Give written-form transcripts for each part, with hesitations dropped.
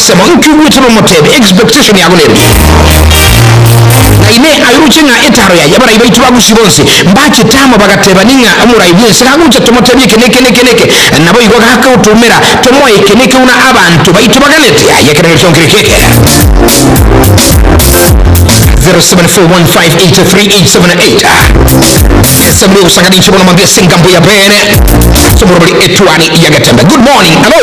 ensemo, inki ogwetera omotebi, expectation yago nere? Na inee, aye oroche ng'a etaro yaye abarai baito bagusie bonsi mbachete amo bagatebani ng'a omorai bw'ense gagocha tomotebie eke neke neke neke, naboigo gakotoumera tomoe eke neke buna abanto baito baganeti? Aye ekerengo kio nkere keke. 0741583878 Esabu yogosangana inche bono mambia ase engambo ya bene ase oborobori etuani ya Getembe. Good morning, hello.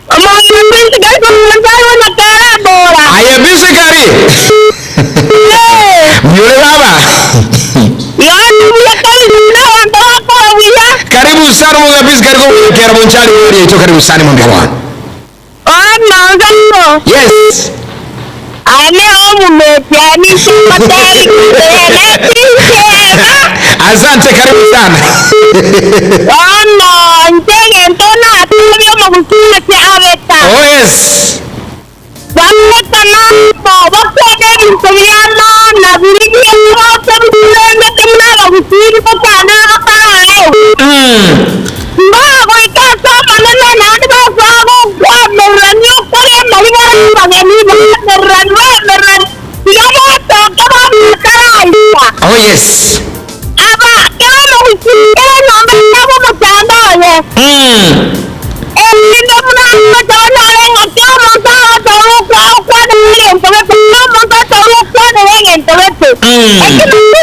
Omong'ina Bisikari korwa Nyasae buna karabora. Aye Bisikari! Ee. Mbuya ore baba? Yohana buya kabisa buna abanto bakora buya. Karibu sana omong'ina Bisikari korwa Nyakera Bonchari Ward yaito karibu sana mambia bono. Bono nsango. Yes. Aye nigo omometi, aye ninche ngotebi ng'a ere tincheba. Asante, karibu sana. Bono inche egento natebie omogusii ase abeta. Oh yes. Babeta nabo bakwane ebinto bi'amana biria bi'ogocha biturengete buna abagusii bigokwana bakaroreu. Mbagoika ase Omonene, naende basoa gokwamererania okore amaribara y'abageni, baamererani, baamererani, tiga batoke babataraika. Oh yes. Aba, kera omogusii, kera enyomba yabo omochando oye. Erinde buna agocha banyore ng'a kera omonto agocha gokwanera egento gete, kera omonto agocha gokwanera egento gete. Eki nakio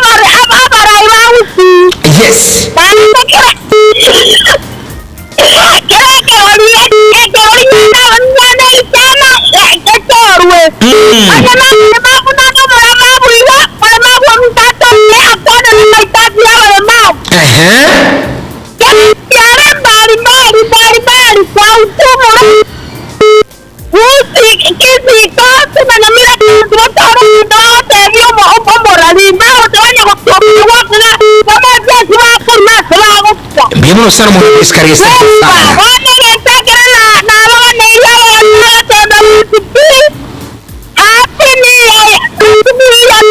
naare abarai ba gusii. Yes. Naende kera kera ekerori ekerori nyana isana gechorwe. Onye nabaremabu nabe omoremabu igo, omoremabu ominto atore akwane namaitaji y'abaremabu. Ehe. Kera ekiara mbali mbali mbali mbali kwa ujumla. Gusii, Kisii, Coast na Nyamira County batware omonto bagotebia omorari mbagocha banya gokuomia gwakuna bamache ase bakorwa ase bagokwa. Mbuya mono sana omong'ina Prisca Asante Bweka sana. bono egento ekero nabaganeirie abageni bagateba bonsi pi, Happy New Year, Happy New Year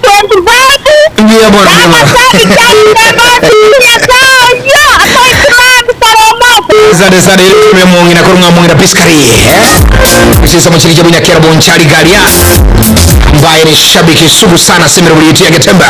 2025, Mbuya mono, mbuya mono. Amasabiki aye bonsi pi Nyasae oyio atoitie mambia tore omote. Asante sana ere tumia mong'ina korwa ng'a mong'ina Prisca eh? Sasa mchirije bunyakera bonchari garia ambaye ni shabiki sugu sana semero yetu ya Getemba.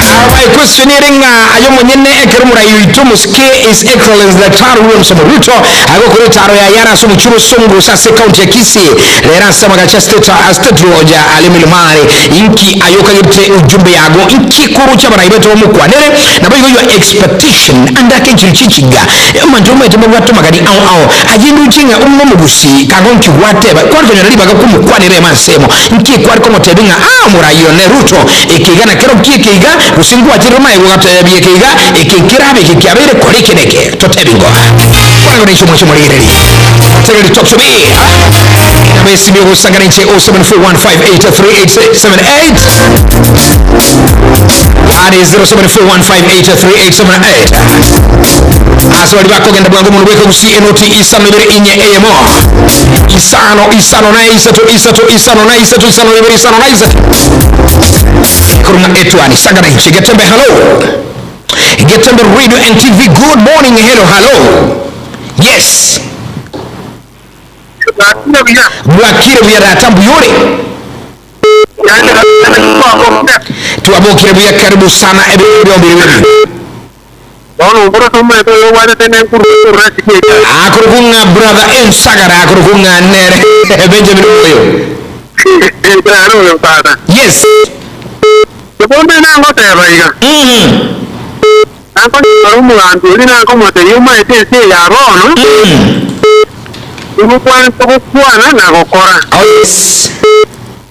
Alright, question ere ng'a ayo monyene ekero morai oito mosike His Excellency Daktari William Samoei Ruto agokora etaro ya yara ase omochie Bosongo gose ase ekaunti ya Kisii rero ase amagacho State, State Lodge aria Milimani inki aye okagete ujumbe yago inki koroche abarai baito bamokwanere naboigo your expectation ande ake enchiri chichiga Omonto omanyete mbabwate amagani ao ao, ayio ndoche ng'a omwe omogusii kagonki gwateba, kware konyora ribaga komokwanera ime ansemo, nki kware komotebia ng'a aa omorai one Ruto, eke iga na kero ki eke iga, gose ngwachire omanye gogatebia eke iga, eke nkerabe eke kiabeire kora eke na eke, totebi ngo. Kwana gore inche omwanche omorigereria. Tegereri talk to me. Namba esimi ogosangana inche 0741583878. Yani 0741583878. Ase baria bakogenda bwango mono bweka gusii enoti isano ibere inye eyemo isano isano na isato isato isano na isato isano ibere isano na isato korunga etwani sangana inche Getembe hello Getembe radio and TV good morning hello hello yes Bwakire buya. Bwakire buya tata mbuyore. Twabokire buya karibu sana ebiro biombire biri. Bono omboro tomaete oyo obwatete nenkuru korwa ase egeita. Akorokwa ng'a brother Ensagara akorokwa ng'a nere Benjamin Oyo. Nare oyo tata. Yes. Bono nangoteba iga. Nankonyora omogambi oria nakomotebia, Omaete ense eye ya bono, nigo okwanete gokwana na gokora. Oh yes.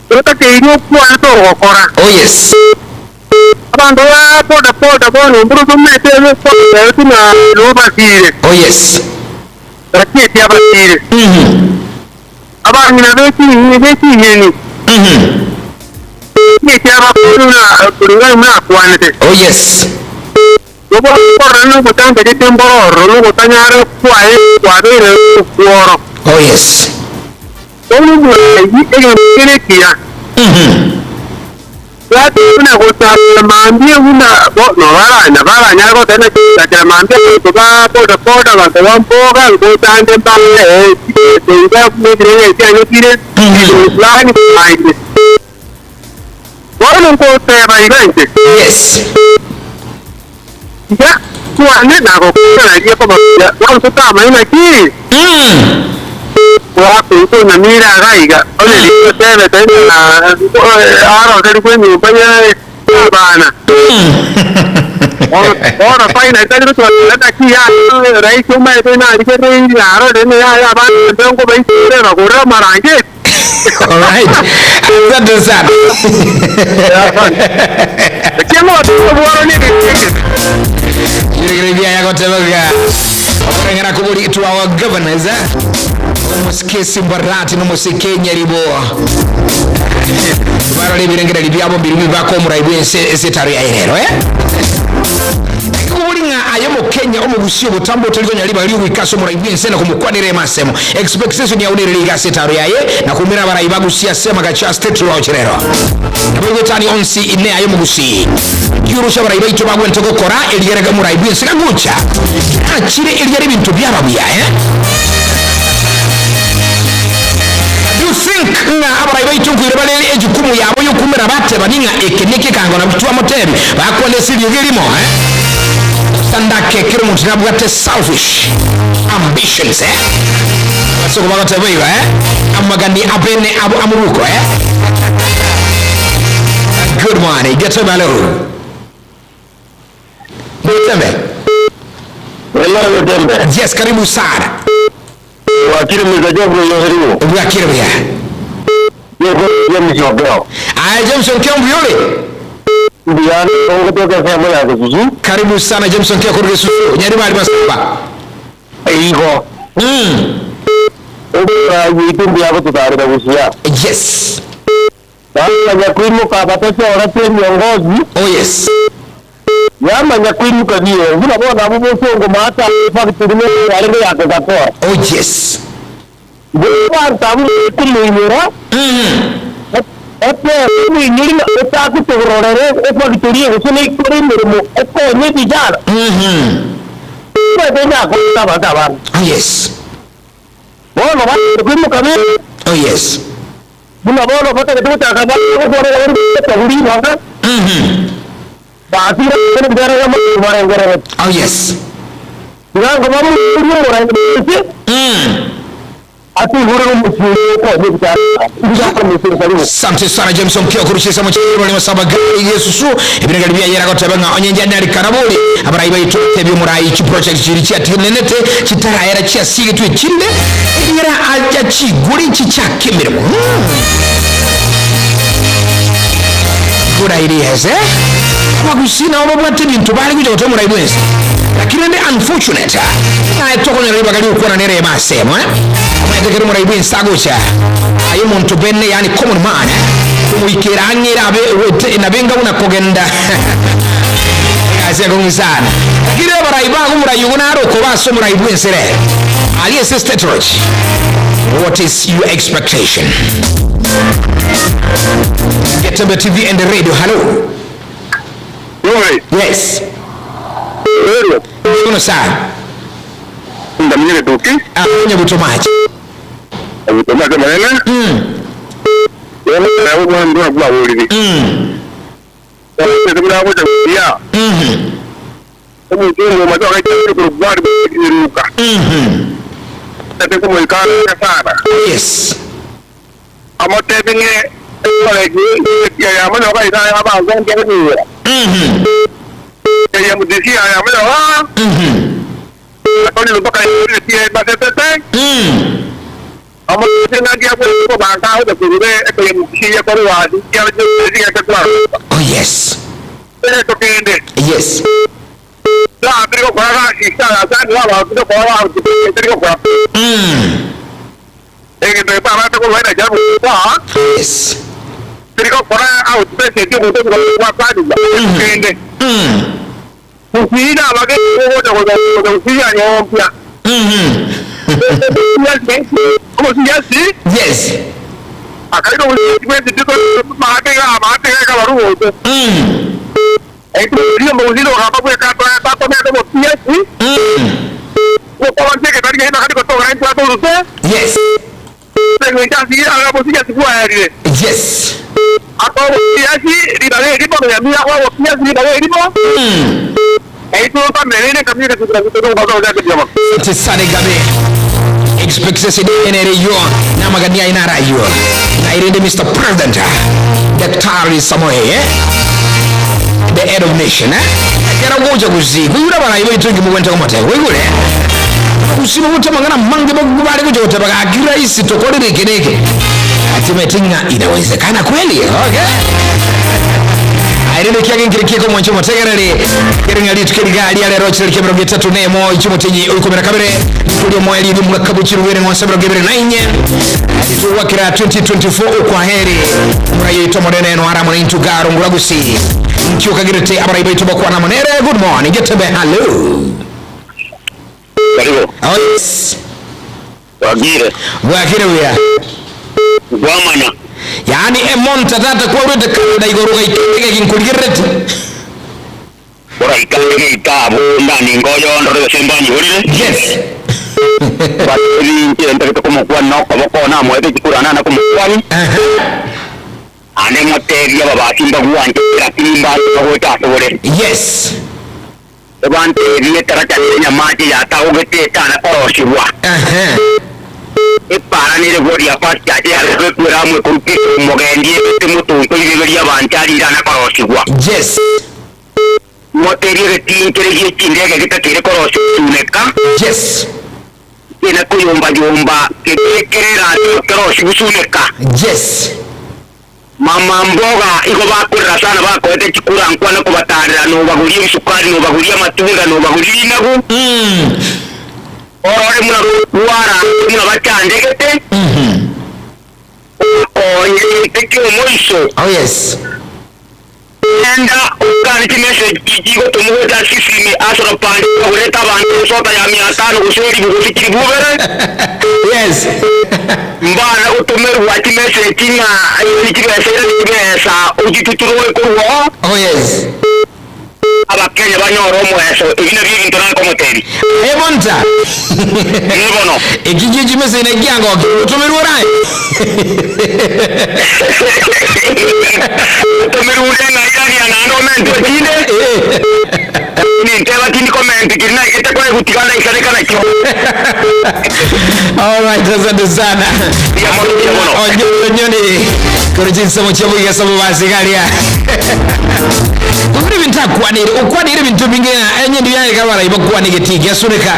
Totakeiri okwane togokora. Oh yes. Abanto ba boda boda bono mboro tomaete ebekwana buna nobasire. Oh yes. Gaki etiabasire. Abang'ina be chinyeni ekiabakori buna kulingana buna akwanete. Oh yes. Nobokorora nogotamberete mbororo, nogotanyara kwaye kwabeire okworo. Oh yes. Bono omoraai egento kere ekiya. Buna gochakera mambia buna bono baranya baranyare goteba naki gochakera mambia abanto ba boda boda abanto ba mboga ngochande mbae chibesa iga buna ebirengererio biane bire fulani fulani. Bono ngoteba iga inche, Yes. Iga kwane nagokwana naria koba buya, bono totamanya naki goakoitwa onyamira iga iga, onye riria otebete ng'a aroserigwe enyomba y'abana. Bono finally tari gotwara naki yaya rais omanyete narigereiri narorire ng'a yaya abana mbe nkobaisere bagorere amarangeti. Alright. Asante sana. Ekiagera obworo negento ekebe. Kiregere byaya gotebaga okurengera kuburi to our governors eh? Omusike Simbarati n'omusike Nyaribo barora ebirengereri byabo mbiri bibako omurai bwense esetaro ya erero eh? Kuburi ng'a aye omokenya omogusia obotambe otari konya ribaga ri'ogoika ase omorai bw'ense na komokwanera emasemo. Expectation yao nere riga ase etaro yaye na koumera abarai bagusie ase amagacho a State Lodge rero. Naboigo etani onsi ime aye omogusii. Kiorosio abarai baito bagwenerete gokora eriere omorai bw'ense gagocha achire eriere ebinto biaba buya eh? Do you think ng'a abarai baito nkoira bare ejukumu yabo yokumera batebani ng'a eke nekekango nabwo twamotebi bakwane ase eriogi erimo eh? Sandake kera omonto nabwate selfish ambitions eh? Abasongo bagoteba igo eh? Amagani abene abo amobuko eh? Good morning, Getembe hello. Getembe. Hello, Getembe. Yes, karibu sana. Wakiri Mr. Geoffrey Yoheriwo. Bwakire buya. Yego James Okeo. Aya Jameson Keo mbuyore. Mbuyane kutoka sehemu ya Kisusu. Karibu sana Jameson Keo kutoka Kisusu. Nyaribari masaba. Igo. Oburai mbuya gotutarira gusia. Yes. Yamanya kwimuka abatachora viongozi. Oh yes. Yamanya kwimuka biyo. Buna bona abo bosongo mata factory ne yarenge ya Coca-Cola. Oh yes. Bantu abo kumuinyura. Ete kumuinyura otakutororere efactory gose ikore emirimo ekonye vijana. Kwetenya kotaba abantu. Oh yes. Bono bakwimuka biyo. Oh yes. Buna bono batagete gochaka bagokorera basira barengerere Oh yes. birango bamuriye Asante sana Jameson Kio kurushisa mu chiro ni masaba gari Yesu ebinega bya yera goteba nga onyenja ndari karabuli abarayi baitu tebyo murayi chi project chiri chia tinenete chitarayera chia sige tu chinde era aja chiguri chicha kemirimo. Good ideas eh abagusina obo bwate bintu bali kuja kutoa murayi bwense lakini ndi unfortunate naye tokonyora ribaga riukwana nere masemo eh amayetekere murayi bwense agocha ayo muntu bene yani common man eh kumuikira ang'ira abe wete nabenga una kogenda ase kong'isana lakini abarayi bago murayi ugo naro kobaso murayi bwense re ali ase state lodge. What is your expectation? Getembe TV and radio. Hello. Yes. Kuno sana. Ndamnyere tuki. Afunye butomaji. Butomaji manene. Yona na ubwa ndo kwa wuliri. Ese bula ko ya. Omutungo mazoka cyane kurwara iruka. Ate kumwikana sana. Yes. Amatebinge ya mano ka ida ya ba zan ke ni. Ya mudisi ya mano ha. Atoni mpaka ni ba tete. Amatebinge ngia ko ba ka ho de kurube ko ya mudisi ya ko wa ya ya ya ko. Oh yes. Pero kende. Yes. La trigo kwa ga sista la sa la ba ko kwa wa trigo kwa. Ege te pa ba ko wa na jabu kwa. Yes. Trigo kwa au pese ti ko ko kwa kwa du. Kende. Kusina ba ke ko ko ko ko kusina nyompia. Como si ya si? Yes. Akaira obochie bw'esitiko maate iga amaate iga ekabarwa gocha. Erio omogusii ogamba bweka tatomete obotiesi, okoba nse egetari keria nakari gotogora intwe atorute. Yes. Ase engencho ase obotiesi bwaerire. Yes. Ase obotiesi ribaga erimo, nonya mia obotiesi ribaga erimo, na intwe ntomerere ekamia egesusuro gitwe nogokora gochaka ebioma. Asante sana Gabe. Expectation ene yo namagani aye narayo. Na irinde Mr. President Daktari Samoei eh? The head of nation eh? Kera gocha gusi kuigura barayi baitu inki mugwente komoteba oigure gusi bogote mang'ana mange bare gocha goteba gaki rahisi tokorire eke na eke atimeti ng'a inawezekana kweli okay Aye rende kiage nkere kieka omwancho omotegereri kere ng'a rituko eriga ria rero chirariki 31 chi'omotienyi o 12 rituko ri'omoerio ri'omwaka bwe chirugu ere 74 togwakera 2024 okwaheri omorai oito omonene noara amo naintwe garo ngura gusii nki okagerete abarai baito bakwana amo nere good morning getebe hallo Karibu. Oh yes. Bwakire. Bwakire buya. Nkwamanya. Yaani emonto tata kwarwete Canada igoro ogaika endege eki nkorigerereti. Oraika ndege ika abwo ndani ngoyo ndore gose mbanyiborire. Yes. Batebi inche ntagete komokwania nokoboko namoete chikura nana komokwania. Aha. Ande motebie ababasi mbagwanche lakini mbanche bagocha ase ore. Yes. Ebanteebie etaracha y'enyamache yatagogete etana korosigwa. Epaara nere boria pasture yare kwekwera amo ekoruta omogendi ebete motonto ribe ri'abanto arirana korosigwa. Yes. Moterie egetinkere gie chindege getakeire korosigwa suneka. Yes. Kena koyomba-yomba kebekere erasio kerosigwe suneka. Yes. Mama mboga igo bakorera sana bakoete chikura nkwane kobatarera nobagoria ebisukari nobagoria amatunda nobagoria rinagu orore buna rwara buna bachandegete obakonye gete kiomoiso. Oh yes. Genda okane chimessage chigotomwa gocha ase chisimi ase orobande bagorete abanto esota ya mia tano gose elifu gose chilifu ibere. Yes. Mbana gotomerwa chimessage ng'a ere chibesa ere chibesa ochituturwe korwa oo. Oh yes. Abakenya banyore omoeso ebi nabio ebinto nakomotebia. Aye bonta. Ee bono. Eki gie chimesa ine ekiango ki otomerwe orae. Otomerwe ure ng'a irania naende omente echinde. Ninteba tindi komenta keri naigete koegutigana naisaneka nakio. Alright, asante sana. Mbuya mono, mbuya mono. Onyoni onyoni. Kore chinsemo chia boigesa bobasigaria. Kobire ebinto akwanire, okwanire ebinto ebinge ng'a enye ndiyo yaye kabara ibakwane egetii giasureka,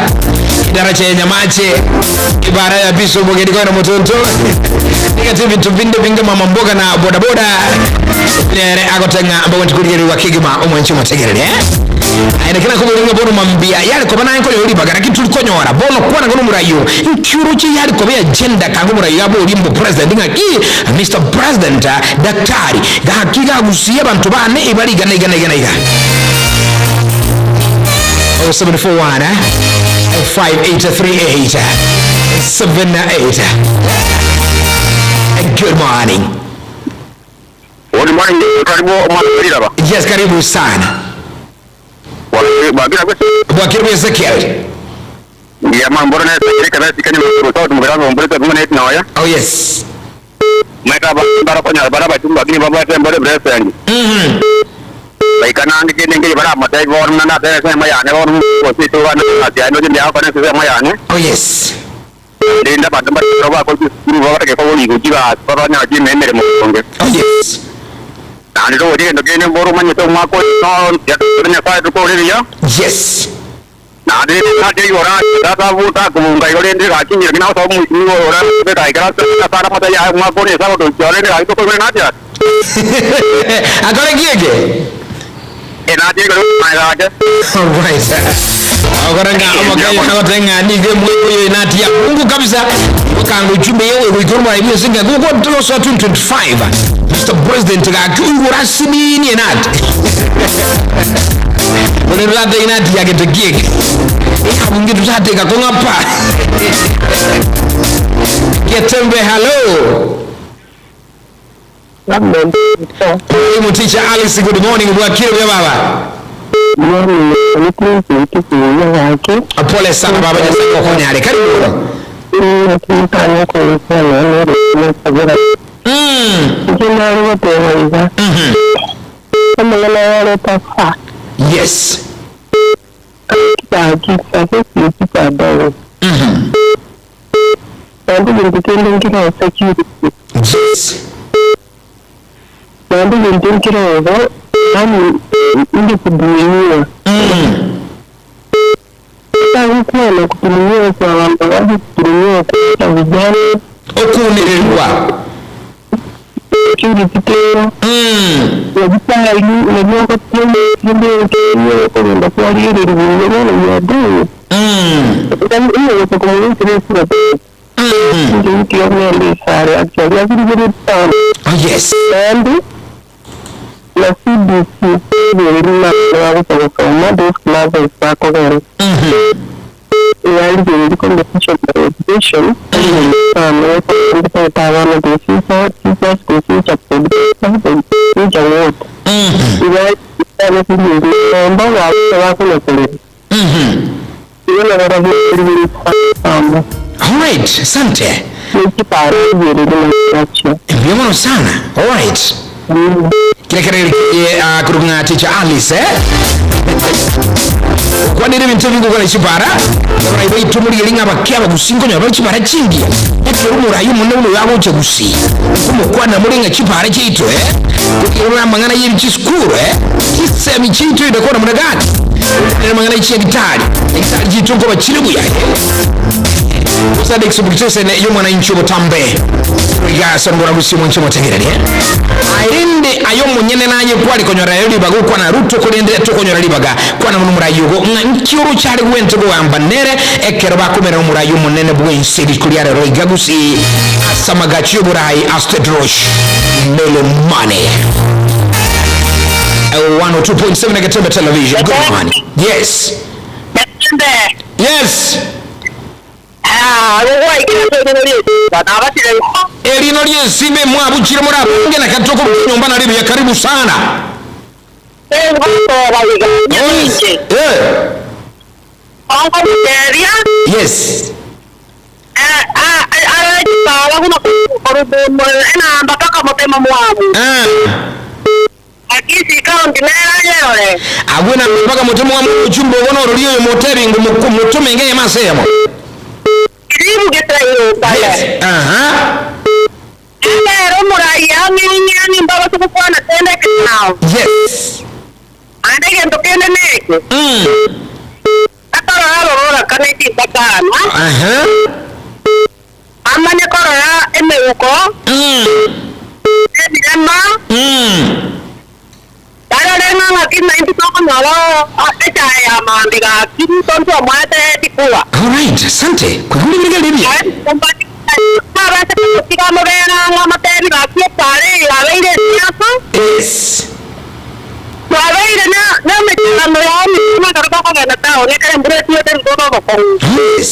edaracha ya Nyamache, ebara ya Bishop Ogeri koena Motonto, egati ebinto binde binge mama mboga na bodaboda, nere agote ng'a mbagwenti korigererigwa kegima omwanchi omotegerere eh? Aye naki nakoboria ng'a bono mambia yare koba naye nkonyora ribaga naki turi konyora bono kwana ng'a nomorai oo nki oroche yare koba eagenda kanga omorai oyo aborie mbo president ng'aki Mister President Daktari Gaki gagusie abanto bane ebare iga na iga na iga na iga. 0741 5838 78. Good morning. Good morning, karibu omwana bw'eriraba. Yes, karibu sana. Bwakire bwe. Bwakire bwe Ezekiel. Mbuya mono mboro nere ekere ekebe sikanye magoro sauti mobere ase omborete buna neti noya. Oh yes. Omanyete abanto mbarokonyora bare abachumba lakini babwate embori eblessing. Baika nange kende nkeiyo baramotebi bono buna natebe ensemo yane bono gose etoga nase yaye noche ndiagokora ase ensemo yane. Oh yes. Rende abanto mbare ekero bakora chisukuru babareke koborigo chigasi babanyora chime emeremo boronge. Oh yes. Naende togochia gento kende mboro omanyete omwaka oyo no Nyasaye tokore buya. Yes. Naende nache igoro ase tata abwo takobunga igo rende gaki nyira ng'ina gosaba omoisinigwa oyo ore ase gaikera ase ase are amatai aye omwaka one Nyasae agotoikia rende gaki tokoigwera nache ase. Akore ki eke? Ee nache igoro magega ake. Alright. Okora ng'a omokenya agote ng'a nigo emwaka oyo inati ya Mungu kabisa okanga ujumbe yewe goika oromorari bw'ense ng'a gogotosoa 2025 Mr. President gaki oigure ase nini enati Ore tata inati ya gento kieke. Eyabunge tutateka kong'a pa. Getembe hello. Government ito. Mwalimu Teacher Alice, good morning, bwakire buya baba? Morning, nikuruhusu kuuya gake. Pole sana baba, Nyasaye gokonyare. Karibu bono. Nakimukanya kurekana n'orukumusabira. Eki nari goteba iga. Omong'ina yareta fa. Yes. Gaki ase esuti baadaye. Naende egento kende nkere security. Yes. Naende egento nkere igo, yaani inde kudumiwa. Tagokwana kutumiwa kwa abanto bande kutumiwa kwa vijana. Okuunererwa. Security tero. Nyagetari, nabio okogenda kwarigererigwa bono you are doing. Inye gocha komobekera esura inche nkiyo ng'ende esare actually abirigere town. Oh, yes. Naende na CBC ebere na bagocha gosoma those classes bakogera yarigereri competition by education ndetaeta abana the future teachers, the future producers, the future what. Iga bakonekorera igo nabo Alright, asante. nekiparo Mbuya mono sana. Alright. Kile kile uh, kurunga Teacher Alice eh? Kwanire ebinto ebigokora chibara abarai baito morigereria ng'a abakia abagusi nkonyora bare chibara chingiya ekero omorai omonene buna oyo agocha gusii nkomokwana more ng'a chibara chiaito eh korora amang'ana ye chisukuru eh chisemi chiaito inde kora muna gaki okwanera amang'ana ye chinyagitari nyagitari chiaito nkoba chire buya eh Gose expectation y'omwananchi obotambe iga ase orogoro gusii omonche omotegereri eh Aye rende aye omonyene naye kware konyora aye ribaga okwana Ruto korende tokonyora ribaga kwana buna omorai ogo ng'a nki oroche are gwente kogamba nere ekero bakomerera omorai omonene bwense riko ria rero iga gusii ase amagacho y'oborai a State Rosh Milimani 102.7 Getembe Television. Good morning. Yes. Getembe. Yes. Erino ri'esime mwabuchire more abange na katoko nyomba na ribuya karibu sana. Yes. Eh. Yes. Eh. Agwo na mpaka motemo wa muchumba obono orori oyo motebi ngo motome ngeye masemo. Yes. Aha. Yes. Aha. Amanye korora emeuko ebirema barore ng'a ng'aki naintwe tokonyora echae ya maambi gaki tonto omwate tikua. Alright, asante. Kwigura ebirega ribia. Abase kotiga mobera ng'a amatebi gaki etare yabeire esiasa. Yes. Twabeire na emechando ya emitima ekero tokogenda town ekero embura etuete ntobe obokong'u. Yes.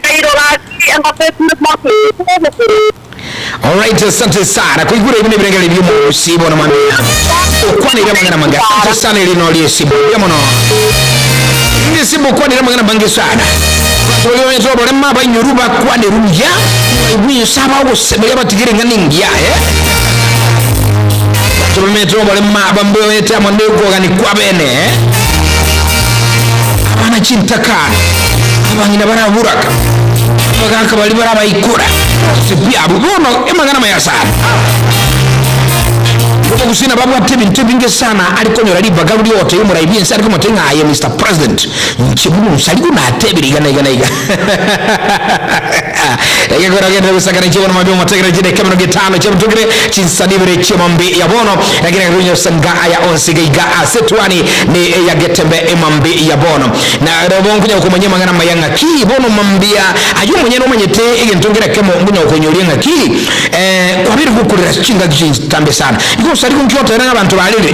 Eiro gaki engoko etuete obokong'u. Alright, asante sana. Kuigura ibine birengere byo musibo na mwambia. Okwanira mangana manga. Asante sana ilino liye sibo. Ya mono. Ndi sibo kwanira mangana bange sana. Batolio wetu bore maba inyuruba kwane ruya. Ibuye saba ogosemeria batigire ngani ngia eh. Tumeto bore maba mbe wetu amande kogani kwa bene eh. Abana chintakana. Abangina baraburaka. Abagaka bari barabayikora. Sibyabo bono emangana mayasana. Kuko kusina babwate ebintu ebinge sana arikonyora ribaga riote yomorai bwensi ariko mote ng'aye Mr President nchibuno nsarigo natebire igana igana iga egekora gende gusakana chibono mabio motegere chide kemero gitano chemtugire chinsadibire chimambi ya bono lakini runyo sanga aya onsi gaiga asetwani ni ya getembe emambi ya bono na robo nkunya kumanya mangana mayanga ki bono mambia ayo munye no manyete egento ngira kemo nkunya kunyoria ngaki kwabiri gukurira chinga chitambe sana iko sari kunkyota era abantu balire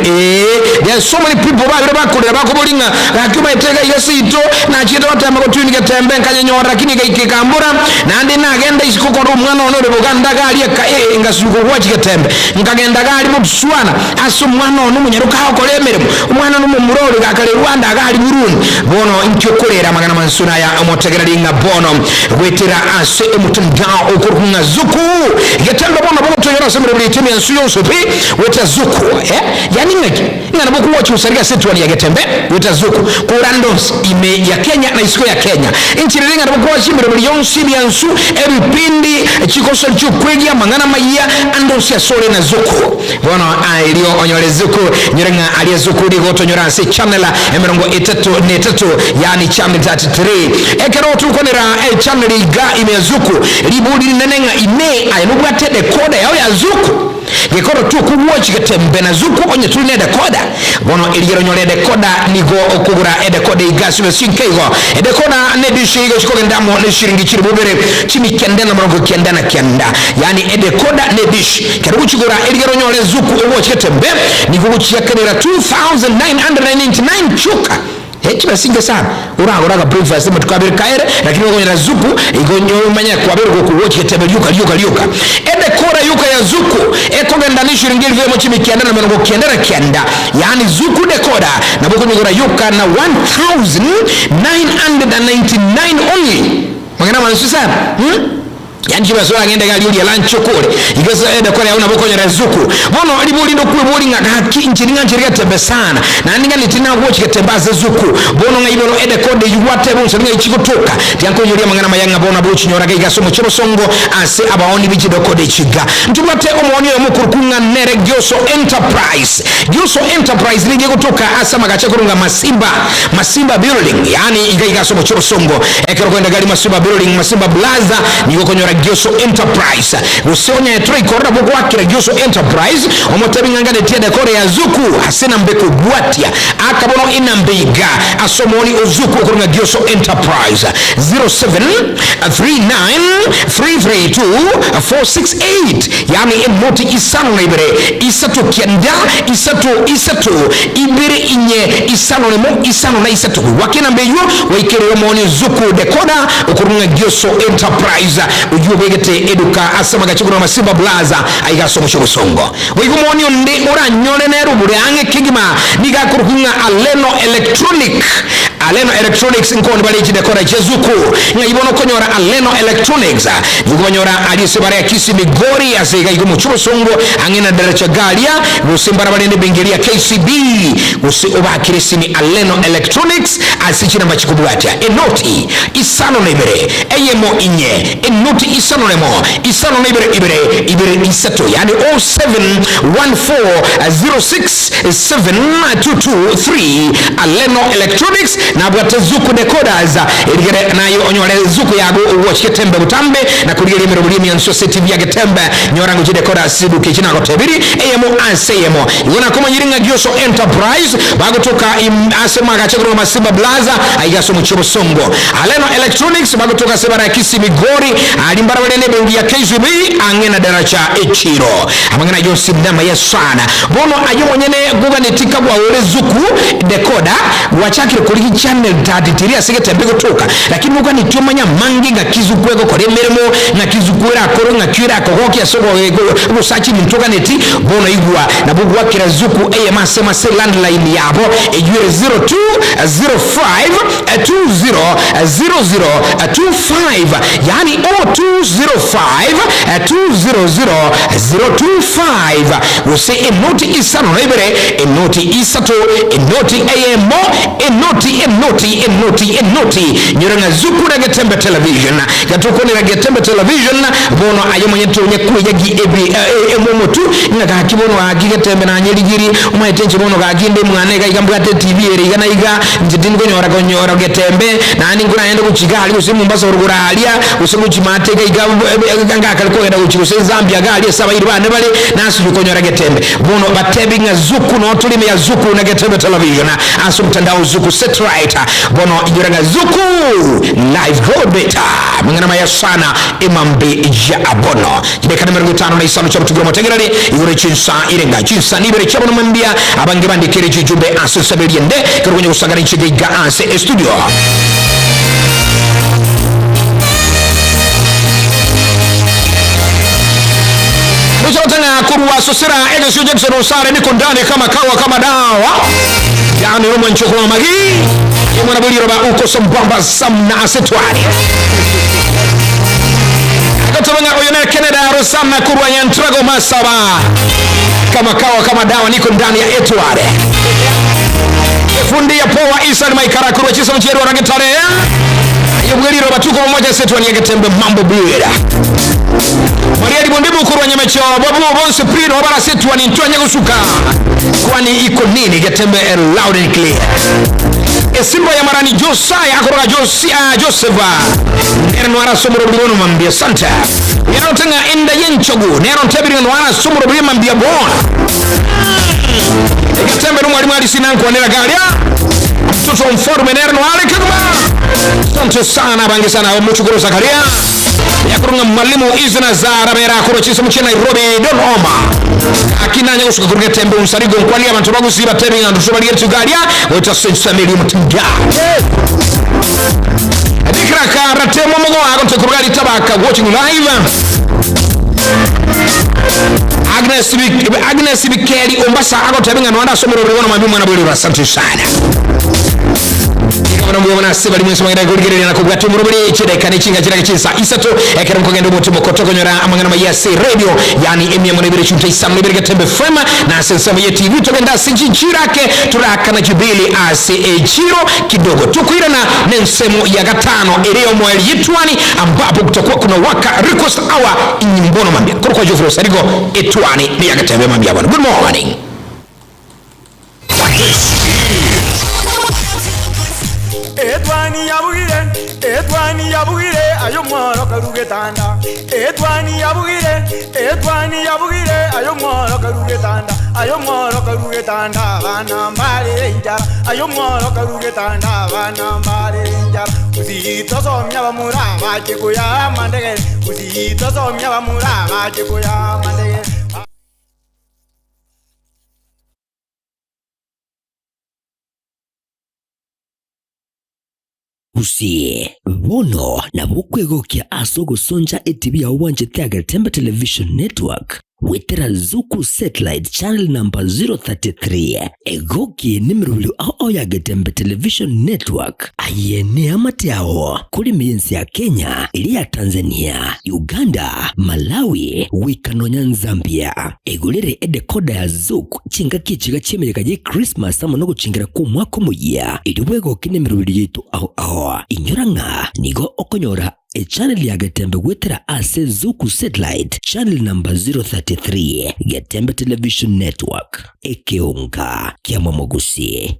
there are so many people babire bakurira bakobolinga gakyuma etega yesito na chito batema gotuni getembe nkanyenyora lakini gaikikambura nandi. Naende nagenda isiko korora omwana one ore Buganda iga aria eka ee ngasuka ogwachi getembe. Nkagenda iga aria Botswana ase omwana one omonyaroka agokora emeremo. Omwana one omomura ore gakare Rwanda iga aria Burundi. Bono inki okorera amang'ana mansoni aya omotegereri ng'a bono goetera ase omotandao okorokwa ng'a Zuku getembe bono bogotoinyora ase emeremo yaito emiansu yonsi pi goetera Zuku eh yaani ng'aki? Ng'a nabo okogwacha gosareka ase etuoni ya getembe goetera Zuku korande onsi ime ya Kenya na isiko ya Kenya. Enchera ere ng'a nabo okogwacha emeremo yonsi emiansu ebipindi chikosori chi'okwegia amang'ana amayia ande onsi asore na Zuku. Bono erio onyore Zuku, nyore ng'a aria Zuku nigo otonyora ase channel 33, yaani channel 33. Ekero tokwanera echannel iga ime ya Zuku, ribori rinene ng'a inee aye nobwate edecoder yao ya Zuku? Gekoro tokogwochi getembe na Zuku onye tori ne edecoder. Bono erigiya onyore edecoder nigo okogora edecoder iga ase besa inke igo. Edecoder ne dish igo chikogenda amo ne chiringi chilifu ibere chimi kenda na merongo kenda na kenda. Yaani edecoder ne dish. Kero ogochigora erigere onyore ezuku ogochete mbe, nigo ogochiakanera 2999 chioka. Eh, chibesa inke sana. Oragore aga breakfast amatuko abere kaere, lakini okonyora zuku igo omanye kwabere gokogochete mbe rioka rioka rioka. Edekora yoka ya zuku ekogenda ne shiringi elifu emo chimi kianda na merongo kianda na kianda, yaani zuku decoder nabo okonyegora yoka na 1999 only. Mang'ana amansu sana, hmm? Yaani chibaso oragende iga aria orie lunch okore iga ase edekora yao nabo okonyora esuku. Bono ribori ndokwebori ng'a gaki inche ning'anchire getembe sana naende nganeti nagochi getembe ase esuku. Bono ng'ai bono edekoda eyio gwateba onsi ng'ai chigotoka. Tiga nkoinyorie amang'ana amaya ng'a bono abwo ochinyora iga iga ase omochie obosongo ase abaoni be chidekoda echi iga. Ntobwate omooni oyomo okorokwa ng'a nere Gioso Enterprise. Gioso Enterprise nigo egotoka ase amagacho akorokwa ng'a Masimba. Masimba Building, yaani iga iga ase omochie obosongo. Ekero okogenda gari Masimba Building, Masimba Plaza, nigo okonyora Gioso Enterprise. Gose onye toraikora nabo ogoakera Gioso Enterprise, omotebi ng'a nganetie edekore ya Zuku ase enamba ekobwatia. Aka bono enamba iga ase omooni o Zuku okorwa ng'a Gioso Enterprise, 0739332468, yaani enoti isano na ibere, isato kianda, isato isato, Ibere inye isano nemo isano na isato gwaka enamba eyio gwaikerire omooni Zuku Decoder okorwa ng'a Gioso Enterprise oyio obegete eduka ase amagacho korwa Masimba Plaza aiga ase omochie obosongo. Boigo omooni onde oranyore nere obure ang'e kegima nigo akorokwa ng'a Aleno Electronic. Aleno Electronics nkoni bare chidekora chia Zuku ng'ai bono okonyora Aleno Electronics nigo okobanyora aria ase bare ya Kisii Migori ase iga iga omochie obosongo ang'e na Daraja Garia gose mbarabare ende ebenki eria ya KCB gose obakere esimi Aleno Electronics ase chinamba chikobwatia enoti isano na ibere eyemo inye enoti isano nemo isano na ibere ibere ibere isato yaani 071406 7223 Aleno Electronics nabwate Zuku Decoders erigere naye onyore Zuku yago ogwochi getembe botambe na korigereria emeroberi emiansu ase TV ya getembe nyora ngo chidecoders chiduka echi nagotebiri eyemo ase eyemo igo nakomanyiri ng'a Gioso Enterprise bagotoka im ase magache korwa Masimba Plaza aiga ase omochie obosongo Aleno Electronics bagotoka ase ebara ya Kisii Migori aria mbarabare nebenki ya KCB ang'e na Daraja echiro Amang'ana yonsi namaya sana. Bono aye omonyene koganeti kagwa ore zuku decoder gwachakire korigia channel 33 ase getembe gotoka lakini noganeti omanye amange ng'aki zuku egokora emeremo ng'aki zuku erakore ng'aki erakogokia ase ogosacha ebinto oganeti bono igwa nabo gwakera zuku eyemo ase emo ase landline yabo eywo ere 0205 200025 yaani 0205 200025 gose enoti isano na ibere enoti isato enoti eyemo enoti enoti enoti enoti nyora ng'a zuku na Getembe Television gatokonera Getembe Television bono aye omonyete onye kweyagi ebi emomotu ng'a gaki bono gaki Getembe nanye rigiri omanyete inche bono gaki inde mwane iga iga mbwate etibi ere iga na iga Inche tindi konyora konyora getembe, naende nkoragende gochia iga aria gose Mombasa orogoro aaria, gose gochia maate iga iga ngakare kogenda gochia gose Zambia iga aria ase abairi bane bare, nasinywe konyora getembe. Bono batebi ng'a Zuku noo tore ime ya Zuku na Getembe Television ase omotandao Zuku Satellite. Bono inyora ng'a Zuku Live Go Better. Amang'ana maya sana emambe ya bono. Chidakika nemerongo etano na isano chi'obotugi omotegereri igoro chinsa irenga chinsa nibere chia bono mambia abange bandikere chijumbe ase ensemo eria ende ekero konya gosangana inche iga ase estudio. Agotang'a korwa Sosera egesio Jackson Osare niko ndani kama kawa kama dawa yani omwanchoko wa magi omwana bwe riroba uko sambamba samna ase twari. Agoteba ng'a oyo ne Kennedy Rosana korwa Nyantrago Masaba kama kawa kama dawa niko ndani ya etware. Efundi ya poa Isan Maikara korwa chisemo chierwa Getare aye bwe riroba tuko pamoja ase twani ya Getembe mambo bwera. Maria Bondibu korwa Nyamecho babu bonse pi no bara ase twani ntwanye gosuka kwani iko nini Getembe loud and clear. Esimba ya marani Josiah akoroga Josia Joseph nere nwara somoro bigono mambia santa yero tenga enda yenchogu nero ntebiri nwara somoro biri mambia bona Getembe no mwalimu alisi nanko nera galia mtoto mfalme nere nwale kiguma. Asante sana bangi sana muchukuru Zakaria yakurunga mwalimu izina za rabera kuro chisa muche Nairobi Dodoma akinanya gusuka kuri Getembe unsarigo nkwali abantu bagusiba tebi ngandu sobali tugalia weta sensa meli mutinga Dikra karatemo mugo agonte kurgali tabaka watching live. Agnes Agnes Bikeri Ombasa agote binga nwanda somero ribona mambi mwana bweli asante sana. Ikabona mbuya mwana seba limwe somanga kuligerera na kubwata umurubiri chideka ne chinga chira chinsa isato ekero mukogenda umutima kotokonyora amangana mayase radio yani emia mwana ibiri chunta isamu ibiri Getembe FM na sensamo ye TV togenda sinjirake turaka na jubili ase echiro kidogo tukuirana nensemo ya gatano ereo mweli yitwani ambapo kutakuwa kuna waka request hour inyimbono mambia kwa Jofro Sarigo etwani ni ya Getembe mambia bwana. Good morning. Etwani yabugire, etwani yabugire, ayo mworo karugetanda. Etwani yabugire, etwani yabugire, ayo mworo karugetanda. Ayo mworo karugetanda, bana mbale injara. Ayo mworo karugetanda, bana mbale injara. Usitosomya bamura bache kuya mandegere. Usitosomya bamura bache kuya mandegere. Gusie bono nabo kwegokia ase ogosoncha etibi yao bwanchete ya Getembe Television Network wetera Zuku Satellite Channel number 033 egoki nimirubilo ao ya Getembe Television Network aye ne amate ao kuri miensi ya Kenya ili ya Tanzania Uganda Malawi wikanonya Zambia egurire edekoda ya Zuku chinga kichiga chiemereka ye Christmas amo no guchingira ku mwaka omuya eri bwegoki nemirubilo yitu aho aho inyora ng'a nigo okonyora echannel ya Getembe gwetera ase Zuku Satellite channel number 033 Getembe Television Network ekeunga kia Mwamogusi.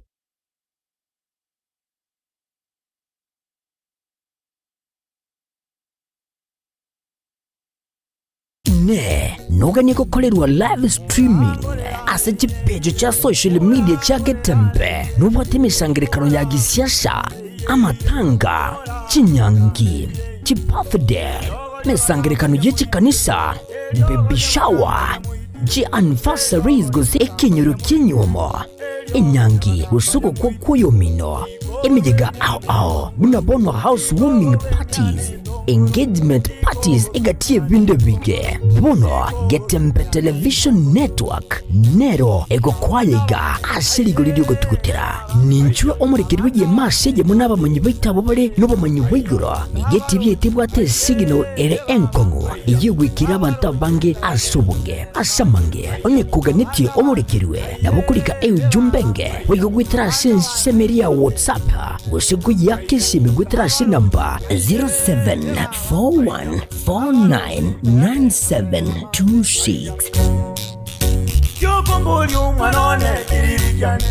Ne noganie gukorerwa live streaming ase chipejo cha social media cha Getembe nubwate emishangirekano ya gisiasa amatanga chinyangi chibirthday mesangirekano y'echikanisa baby shower ji anniversaries gose ekinyoro kinyuomo enyangi gusuko kwa kuyomino emijega ao ao buna bono house warming parties engagement parties egatie binde bige bono Getembe Television Network nero egokwayega ase rigori riogotugutera ninchwe omurekeri w'egiemase eye n'abamanyi baitabo bare n'obumanyi bwa igoro nigeti byetibwate signal ere enkong'u eyegwikira abantu abange ase obonge ase amange onye kuganetie omurekerwe nabo kurika eujumbenge wigogwitira ase ensemeri ya WhatsApp gose goyaka esimi gwitira ase namba 0741499726. Kyokomboli omwana one kiririkyane.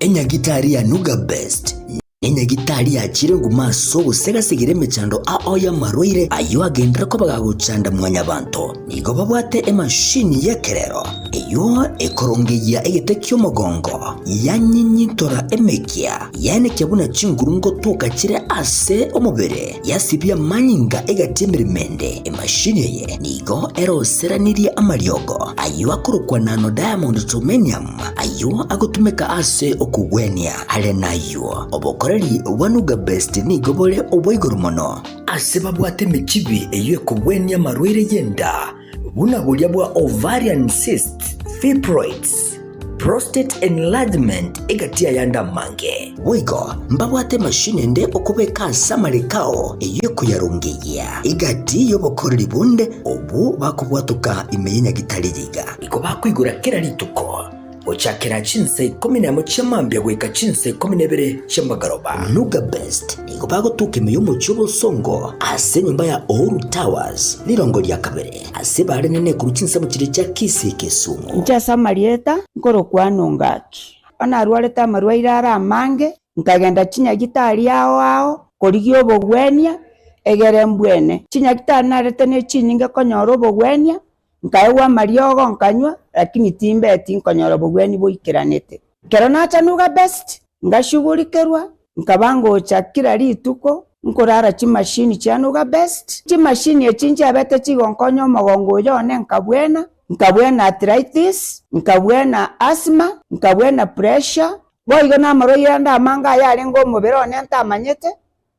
Enyagitari ya Nuga Best enyagitari yakire nguma ase ogosegasegera emechando ao y'amarwaire ayo agendera ko bagagochanda mwanyabanto nigo babwate emashini y'ekerero eyo ekorongeya egete ki'omogongo yanyenyitora emekia yanekia buna chinguru ngotoka chire ase omobere yasibia manyinga egati emerimende emashini eye nigo eroseranirie amariogo ayo akorokwa nano diamond tomenium ayo agotumeka ase okugwenia are nayo. Obokoreri bwa Nuga Best nigo bore obwa igoro mono ase babwate emechibi eyio ekobwenia amarwaire y'enda buna boria bwa ovarian cysts, fibroids, prostate enlargement egati y'ayande amange. Boigo mbabwate emashini ende okobeka ase amareko ao eyio ekoyarongeyia egati y'obokoreri bonde obwo bakobwatoka ime y'enyagitari yiga. Igo bakoigora kera rituko gochakera chinsa ikomi nemo chia mambia goika chinsa ikomi na ibere chia magoroba. Nuga Best nigo bagotoka ime y'omochie obosongo ase enyomba ya Uhuru Towers rirongo ria kabere ase bare nene korwa chinsemo chiria chia Kisii Kisumu. Inche ase amarieta nkorokwa Nongaki. Bono narwarete amarwaire are amange, nkagenda chinyagitari ao ao korigia obogwenia, egere mbwene. Chinyagitari narete ne chinyinge konyora obogwenia, Nkaegwa amariogo nkanywa, lakini timbeti nkonyora obogwenia boikeranete. Ekero nacha Nuga Best, ngashugurikerwa, nkaba ngocha kila rituko nkorara chimashini chia Nuga Best. Chimashini echi nchiabete chigonkonya omogongo oyo one nkabwena, nkabwena arthritis, nkabwena asthma, nkabwena pressure, boigo namarwaire ande amange ayarenge omobere one ntamanyete,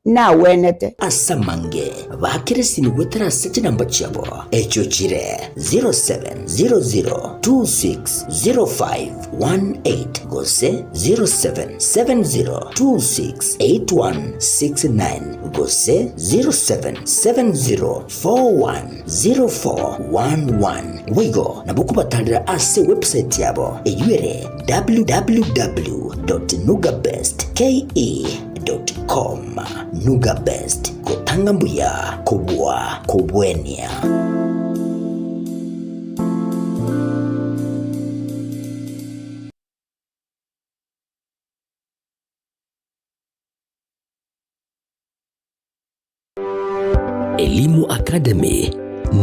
nagwenete. Ase amange baakire esimi goetera ase chinamba chiabo, echio chire 0700260518 gose 0770268169 gose 0770410411. Boigo nabo okobatarera ase ewebsite yabo eyio ere www.nugabestke. Com. Nuga Best, gotanga mbuya kobua kobwenia. Elimu Academy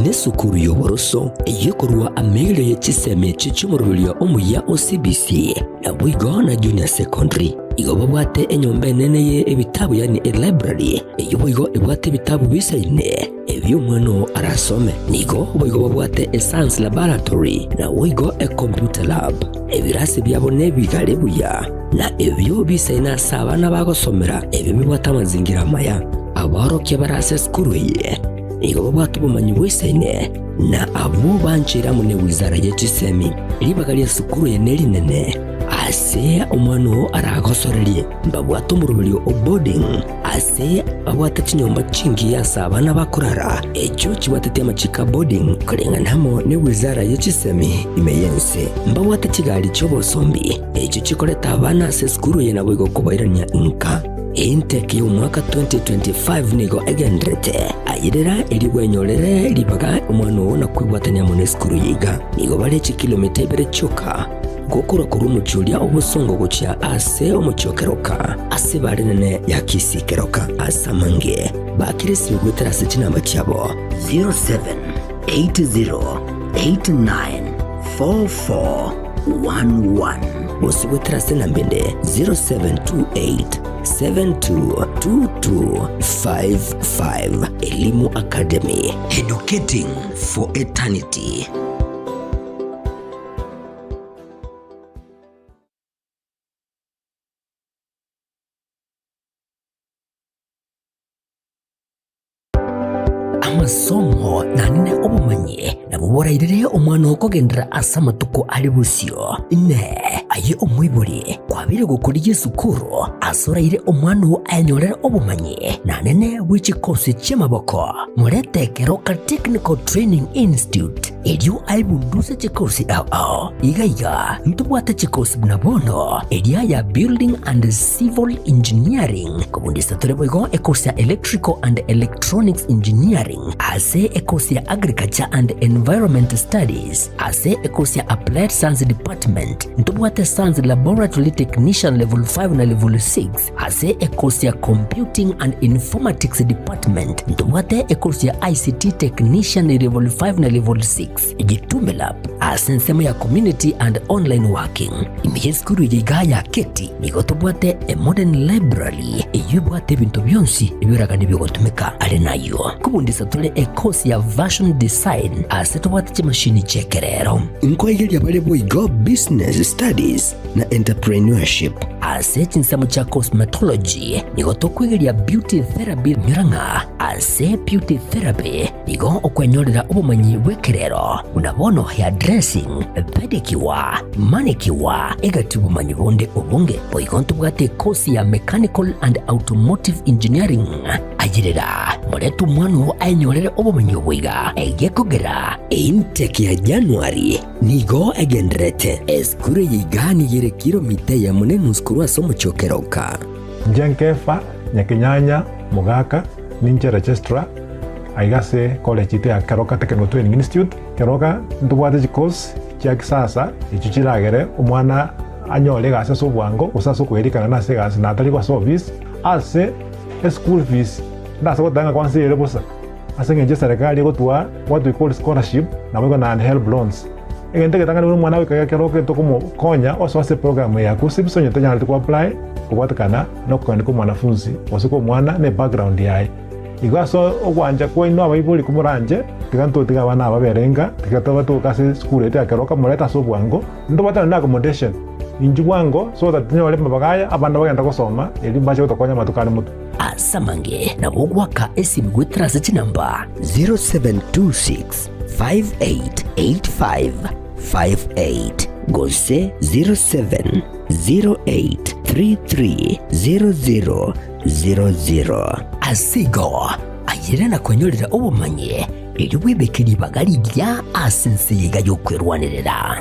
nesukuru y'oboroso eyekorwa amaigerio ye chisemi echi chi'omoroberio omuya o CBC naboigo na Junior Secondary. Igo babwate enyomba enene ye ebitabu yaani elibrary eyio boigo ebwate ebitabu bisaine ebio omwana oo arasome. Nigo boigo babwate escience laboratory naboigo ecomputer lab. Ebirasi biabo nebigare buya na ebio bisaine ase abana bagosomera ebio bibwate amazingira amaya. Abaorokia bare ase esukuru eye nigo babwate obomanyi bw'esaine na abwo bancheire amo ne wizara ye chisemi. Ribaga ri'esukuru eye nerinene ase omwana oo aragosorerie. Mbabwate omoroberio o boarding ase babwate chinyomba chingiya ase abana bakorara echio chibwatetie amachiko a boarding koreng'ana amo ne wizara ye chisemi ime y'ense. Mbabwate chigari chi'obosombi echio chikoreta abana ase esukuru eye naboigo kobairania inka. Intake y'omwaka 2025 nigo egenderete. Ayerera erio bwenyorere ribaga omwana oo na kwebwatania amo nesukuru eye iga. Nigo bare chikilomita ibere chioka gokorwa korwa omochie oria obosongo gochia ase omochie o Keroka, ase ebare enene ya Kisii Keroka. Ase amange bakire esimi goetera ase chinamba chiabo 0780894411 gose goetera ase enamba ende 0728722255. Elimu Academy, educating for eternity. Amasomo naende obomanyi nabwo borairere omwana oo kogenderera ase amatuko are bosio. Inee! Aye omoibori kwabeire gokorigia esukuru ase oraire omwana oo ayenyorere obomanyi naende bwe chikosi chi'amaboko? Morete Keroka Technical Training Institute erio aebunduse chikosi ao ao. Iga iga ntobwate chikosi buna bono eria ya Building and Civil Engineering, kobundisa tore boigo ekosi ya Electrical and Electronics Engineering, ase ekosi ya Agriculture and Environment Studies, ase ekosi ya Applied Science Department, ntobwate Science Laboratory Technician Level 5 na Level 6, Ase ekosi ya Computing and Informatics Department ntobwate ekosi ya ICT Technician Level 5 na Level 6, Gitume Lab ase ensemo ya Community and Online Working. Ime y'esukuru eye igaa ya Keti nigo tobwate a modern library eyio ebwate ebinto bionsi ebioraganie biogotumeka are nayio kobundisa. tore ekosi ya Fashion Design ase tobwate chimashini chi'ekerero. Nkoigeria bare boigo Business Studies na Entrepreneurship. Ase chinsemo chia Cosmetology nigo tokwegeria Beauty Therapy nyora ng'a ase Beauty Therapy nigo okwenyorera obomanyi bw'ekerero buna bono hairdressing, pedicure, manicure egati obomanyi bonde obonge. Boigo ntobwate ekosi ya Mechanical and Automotive Engineering. Ayerera, morete omwana oo aenyorere obomenyo obo iga, egekogera Eintake ya January nigo egendererete. Esukuru eye iga nigo ere kilomita eyemo na enusu korwa ase omochie o Keroka. Inche Nkefa, Nyakenyanya, Mogaka, ninche registrar aiga ase college yaito ya Keroka Technical Training Institute. Keroka ntobwate chicourse chia kisasa echio chiragere omwana anyore egasi ase obwango gose ase okoerikana nase egasi na atari ase office ase eschool fees ndase goteba ng'a kwansa ere bosa ase eng'encho eserekari egotwaa what we call scholarship naboigo naende helb loans. Egento egetang'ani buna omwana goika ekero okogenda tokomokonya osoe ase eprogram eye ya KUCCPS onye tonyareti ko apply kobwatekana na okogenda kwa omwanafunzi gose kwa omwana na ebackground yaye. Igo ase ogwancha kwaino abaibori komoranche, tiga ntotige abana aba babere inka, tiga tobatoke ase esukuru yaito ya keroka morete ase obwango, ntobwate naende accommodation inchuo bwango so that tonyore amabaga aya abana bagende gosoma erio mbache gotokonya amatuko are motwe. Ase amange nabo ogoaka esimi goetera ase chinamba. 0726 5885 58 gose 0708 3300 00. Ase igo, ayere na kwenyorera obomanyi, erio bwebeke ribaga rigiya ase ense eye iga y'okwerwanerera.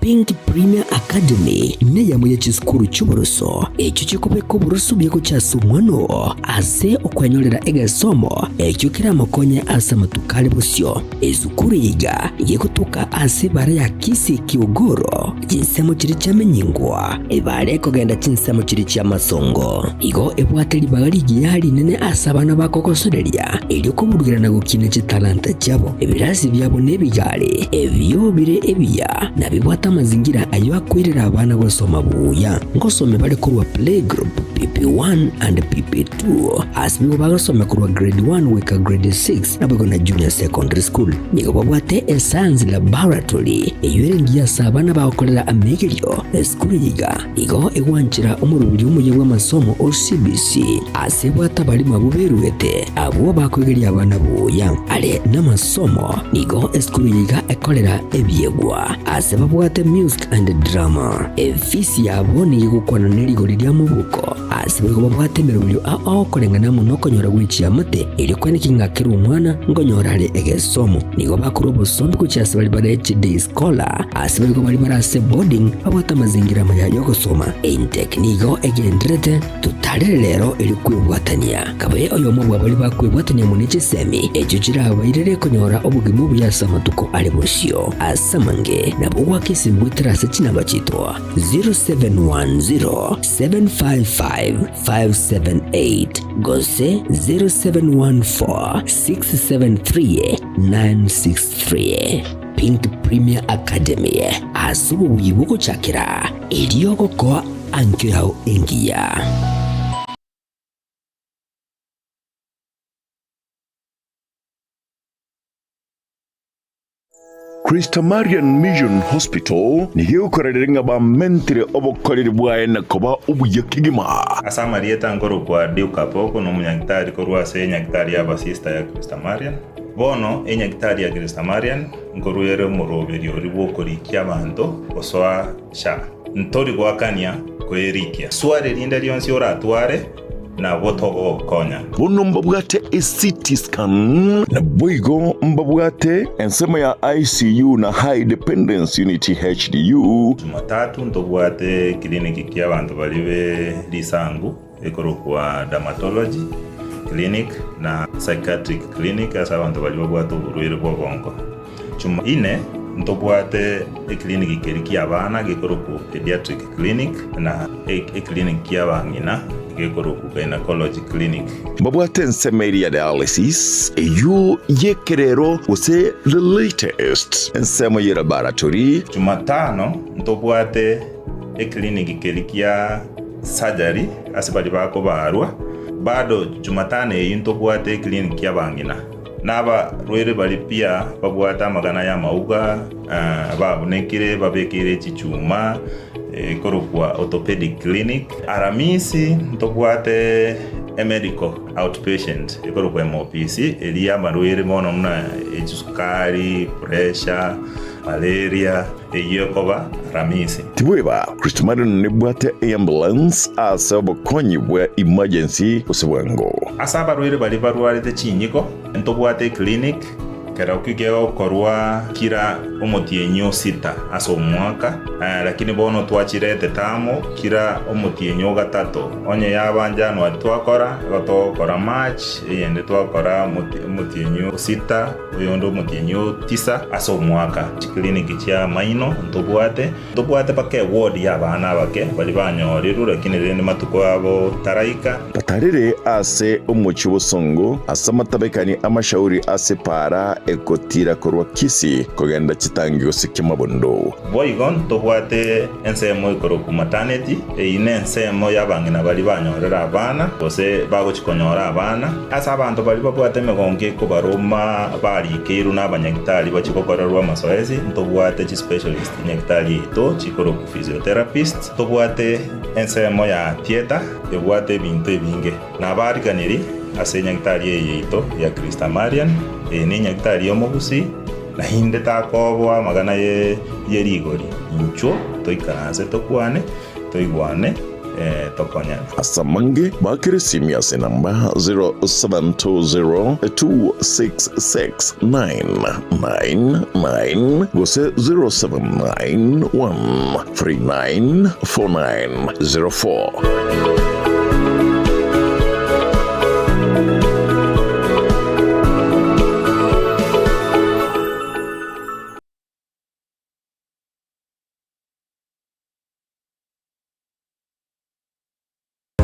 Pink Premier Academy neyamo ye chisukuru chi'oboroso echio chikobeka oboroso buya gochia ase omwana oo ase okwenyorera egesomo ekio keramokonye ase amatuko are bosio. Esukuru eye iga gegotoka ase ebara ya Kisii Kiogoro, chinsemo chiria chiamenyingwa, ebara ekogenda chinsemo chiria chi'amasongo. Igo ebwate ribaga rigiya rinene ase abana bakogosoreria erio koburugera na gokina chitalanta chiabo. Ebirasi biabo nebigari, ebio bire ebiya, na bibwate amazingira ayio akoirera abana gosoma buya. Ngosome bare korwa playgroup, PP1 and PP2, ase nigo bagosoma korwa grade 1 goika grade 6 naboigo na junior secondary school. Nigo babwate escience laboratory eyio ere engiya ase abana bagokorera amegerio. Esukuru eye iga igo egwanchera omoroberi omuya bw'amasomo o CBC ase ebwate abarimu abwo beruete abwo bakoegeria abana buya are namasomo. Nigo esukuru eye iga ekorera ebiegwa ase babwate music and drama. Efisi yabo nigo egokwana ne rigori ria mobuko ase boigo babwate emeroberio ao koreng'ana amo nokonyora gwe chiamate erio kweneki ng'a kera omwana nkonyora are egesomo. Nigo bakorwa obosombi gochia ase baria bare chiday scholar ase boigo baria bare ase boarding babwate amazingira amaya y'ogosoma. Intake nigo egendererete totarere rero erio kwebwatania. Kabe oyomo bwa baria bakwebwatania amo ne chisemi echio chirabairere konyora obogima obuya ase amatuko are bosio. Ase amange nabo goaka esimi goetera ase chinamba chiaito 0710 755 578 gose 0714 673 963. Pink Premier Academy ase obobuya bw'ogochakera erio gokoa ankio yao engiya. Christamarian Mission Hospital nigo egokorerera ng'a bamentire obokoreri bwaye na koba obuya kegima. Ase amarieta nkorokwa Duke Apoko, nomonyagitari korwa ase enyagitari y'abasista ya Christamarian. Bono enyagitari ya Christamarian nkorwa ere omoroberio oria bw'okorikia abanto gosoa SHA. Ntori goakania koerikia. Swali rinde rionsi oratware, nabo togogokonya. Bono mbabwate eCT scan. Naboigo mbabwate ensemo ya ICU na High Dependence Unit, HDU. Jumatatu ntobwate eclinic ki'abanto baria be risangu ekorokwa Dermatology clinic na Psychiatric clinic ase abanto baria babwate oborwaire bw'obongo. Chumaine ntobwate eclinic keria ki'abana gekorokwa Pediatric clinic na eclinic ki'abang'ina. gekorokwa Gynecology Clinic. Mbabwate ensemo eria ya dialysis, eyio y'ekerero gose the latest, ensemo ye laboratory. Jumatano ntobwate eclinic keria kia surgery ase baria bakobarwa. Bado Jumatano eyio ntobwate eclinic y'abang'ina na abarwaire baria pia babwate amagana y'amauga, babunekire babekeire chichuma ekorokwa orthopedic clinic. Aramisi ntobwate emedical outpatient ekorokwa MOPC eria y'amarwaire mono buna echisukari, pressure, malaria eyio ekoba Aramisi. Tibweba, Kristo Marion nebwate eambulance ase obokonyi bwa emergency gose bwango. Ase abarwaire baria barwarete chinyiko, ntobwate eclinic Kerokio kegokorwa kira omotienyi o sita ase omwaka, lakini bono twachirete tamo kira omotienyi o gatato. Onye yaba January twakora, igo togokora March, eyende twakora omotienyi o sita, oyonde omotienyi o tisa ase omwaka. Chikliniki chi'amaino ntobwate, ntobwate mpaka eward y'abana abake baria banyorirwe lakini rende matuko abo taraika. Batarire ase omochie bosongo, ase amatabekani 'amashauri ase epaara egotiira korwa Kisii kogenda chitangi gose Kiamabondo. Boigo ntobwate ensemo ekorokwa maternity, eyio nensemo y'abang'ina baria banyorire abana, gose bagochia konyora abana. Ase abanto baria babwate emegongo ekobaroma barikeirwe n'abanyagitari bachie gokorerwa amasoesi, ntobwate chispecialist nyagitari yaito chikorokwa physiotherapist. Ntobwate ensemo ya theatre ebwate ebinto ebinge. Nabariganirie ase enyagitari eye yaito ya Christa Marian, eye nenyagitari y'omogusii, naende takoboa amagana ye rigori. Inchuo toikaranse tokwane, toigwane, tokonyane. Ase amange bakere esimi ase enamba 0720266999 gose 0791394904.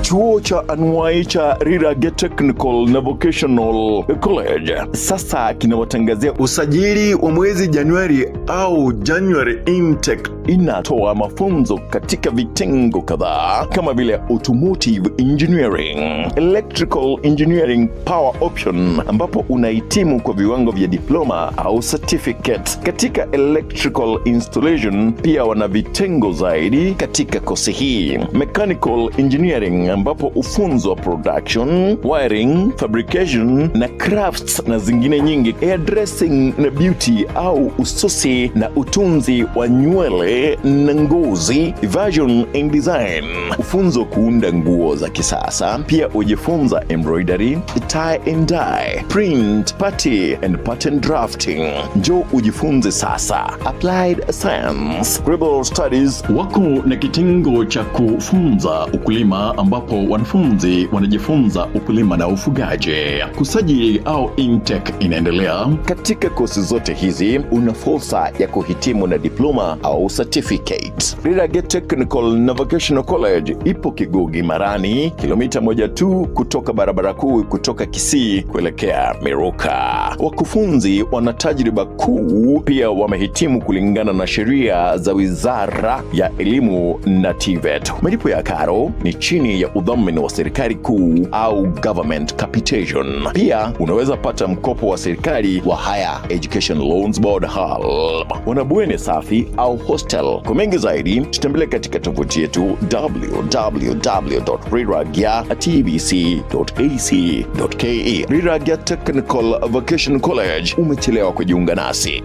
Chuo cha anuai cha Rirage Technical na Vocational College sasa kinawatangazia usajili wa mwezi Januari au January intake. Inatoa mafunzo katika vitengo kadhaa kama vile automotive engineering, electrical engineering power option, ambapo unahitimu kwa viwango vya diploma au certificate katika electrical installation. Pia wana vitengo zaidi katika kosi hii, mechanical engineering, ambapo ufunzwa production, wiring, fabrication na crafts na zingine nyingi, hairdressing na beauty au ususi na utunzi wa nywele na ngozi, fashion and design, ufunzo kuunda nguo za kisasa. Pia ujifunza embroidery, tie and dye, print, party and pattern drafting. Njoo ujifunze sasa. Applied Science, Global Studies wako na kitengo cha kufunza ukulima ambapo wanafunzi wanajifunza ukulima na ufugaji. Kusajili au intake inaendelea. Katika kosi zote hizi una fursa ya kuhitimu na diploma au certificate. Rirage Technical na Vocational College ipo Kigugi Marani, kilomita moja tu kutoka barabara kuu kutoka Kisii kuelekea Miruka. Wakufunzi wana tajriba kuu, pia wamehitimu kulingana na sheria za Wizara ya Elimu na TVET. Malipo ya karo ni chini ya udhamini wa serikali kuu au government capitation. Pia unaweza pata mkopo wa serikali wa Higher Education Loans Board HELB. Wana bweni safi au hostel. Kwa mengi zaidi tutembelee katika tovuti yetu www.riragya.tbc.ac.ke. Riragya Technical Vocational College, umechelewa kujiunga nasi.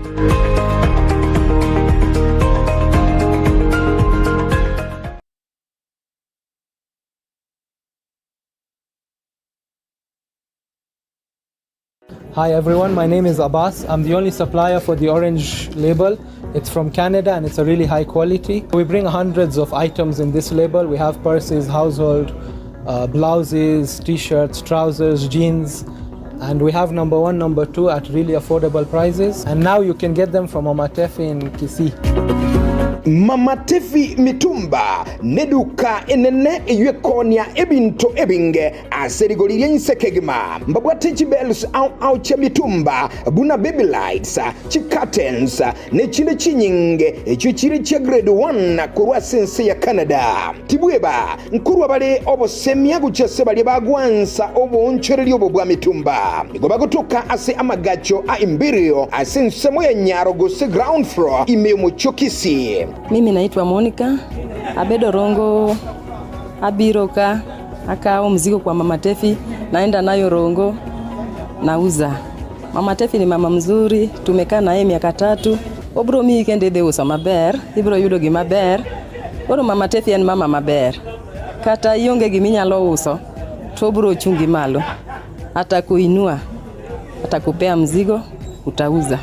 Hi everyone, my name is Abbas. I'm the only supplier for the orange label. It's from Canada and it's a really high quality. We bring hundreds of items in this label. We have purses, household, blouses, t-shirts, trousers, jeans, and we have number 1, number 2 at really affordable prices. And now you can get them from Omatefe in Kisii. Mama Tiffy Mitumba neduka enene eyio ekoonia ebinto ebinge ase rigori ria inse kegima. Mbabwate chibels ao ao chia mitumba buna baby lights, chicurtains, ne chinde chinyinge echio chire chia grade one korwa ase ense ya Canada. Tibweba nkorwa bare obosemia gochia ase baria bagwansa oboonchoreria obo bwa mitumba. Nigo bagotoka ase amagacho a Imbirio ase ensemo ya nyaro gose ground floor ime y'omochie o Kisii. Mimi naitwa Monica Abedo Rongo abiro ka akawo mzigo kwa mama Tefi naenda nayo Rongo nauza. Mama Tefi ni mama mzuri, tumekaa naye miaka tatu. Obro miyi kendo idhi uso maber, ibro yudo gima ber. Koro mama Tefi en mama maber. Kata ionge gima inyalo uso, to obro chungi malo. Atakuinua, atakupea mzigo, utauza.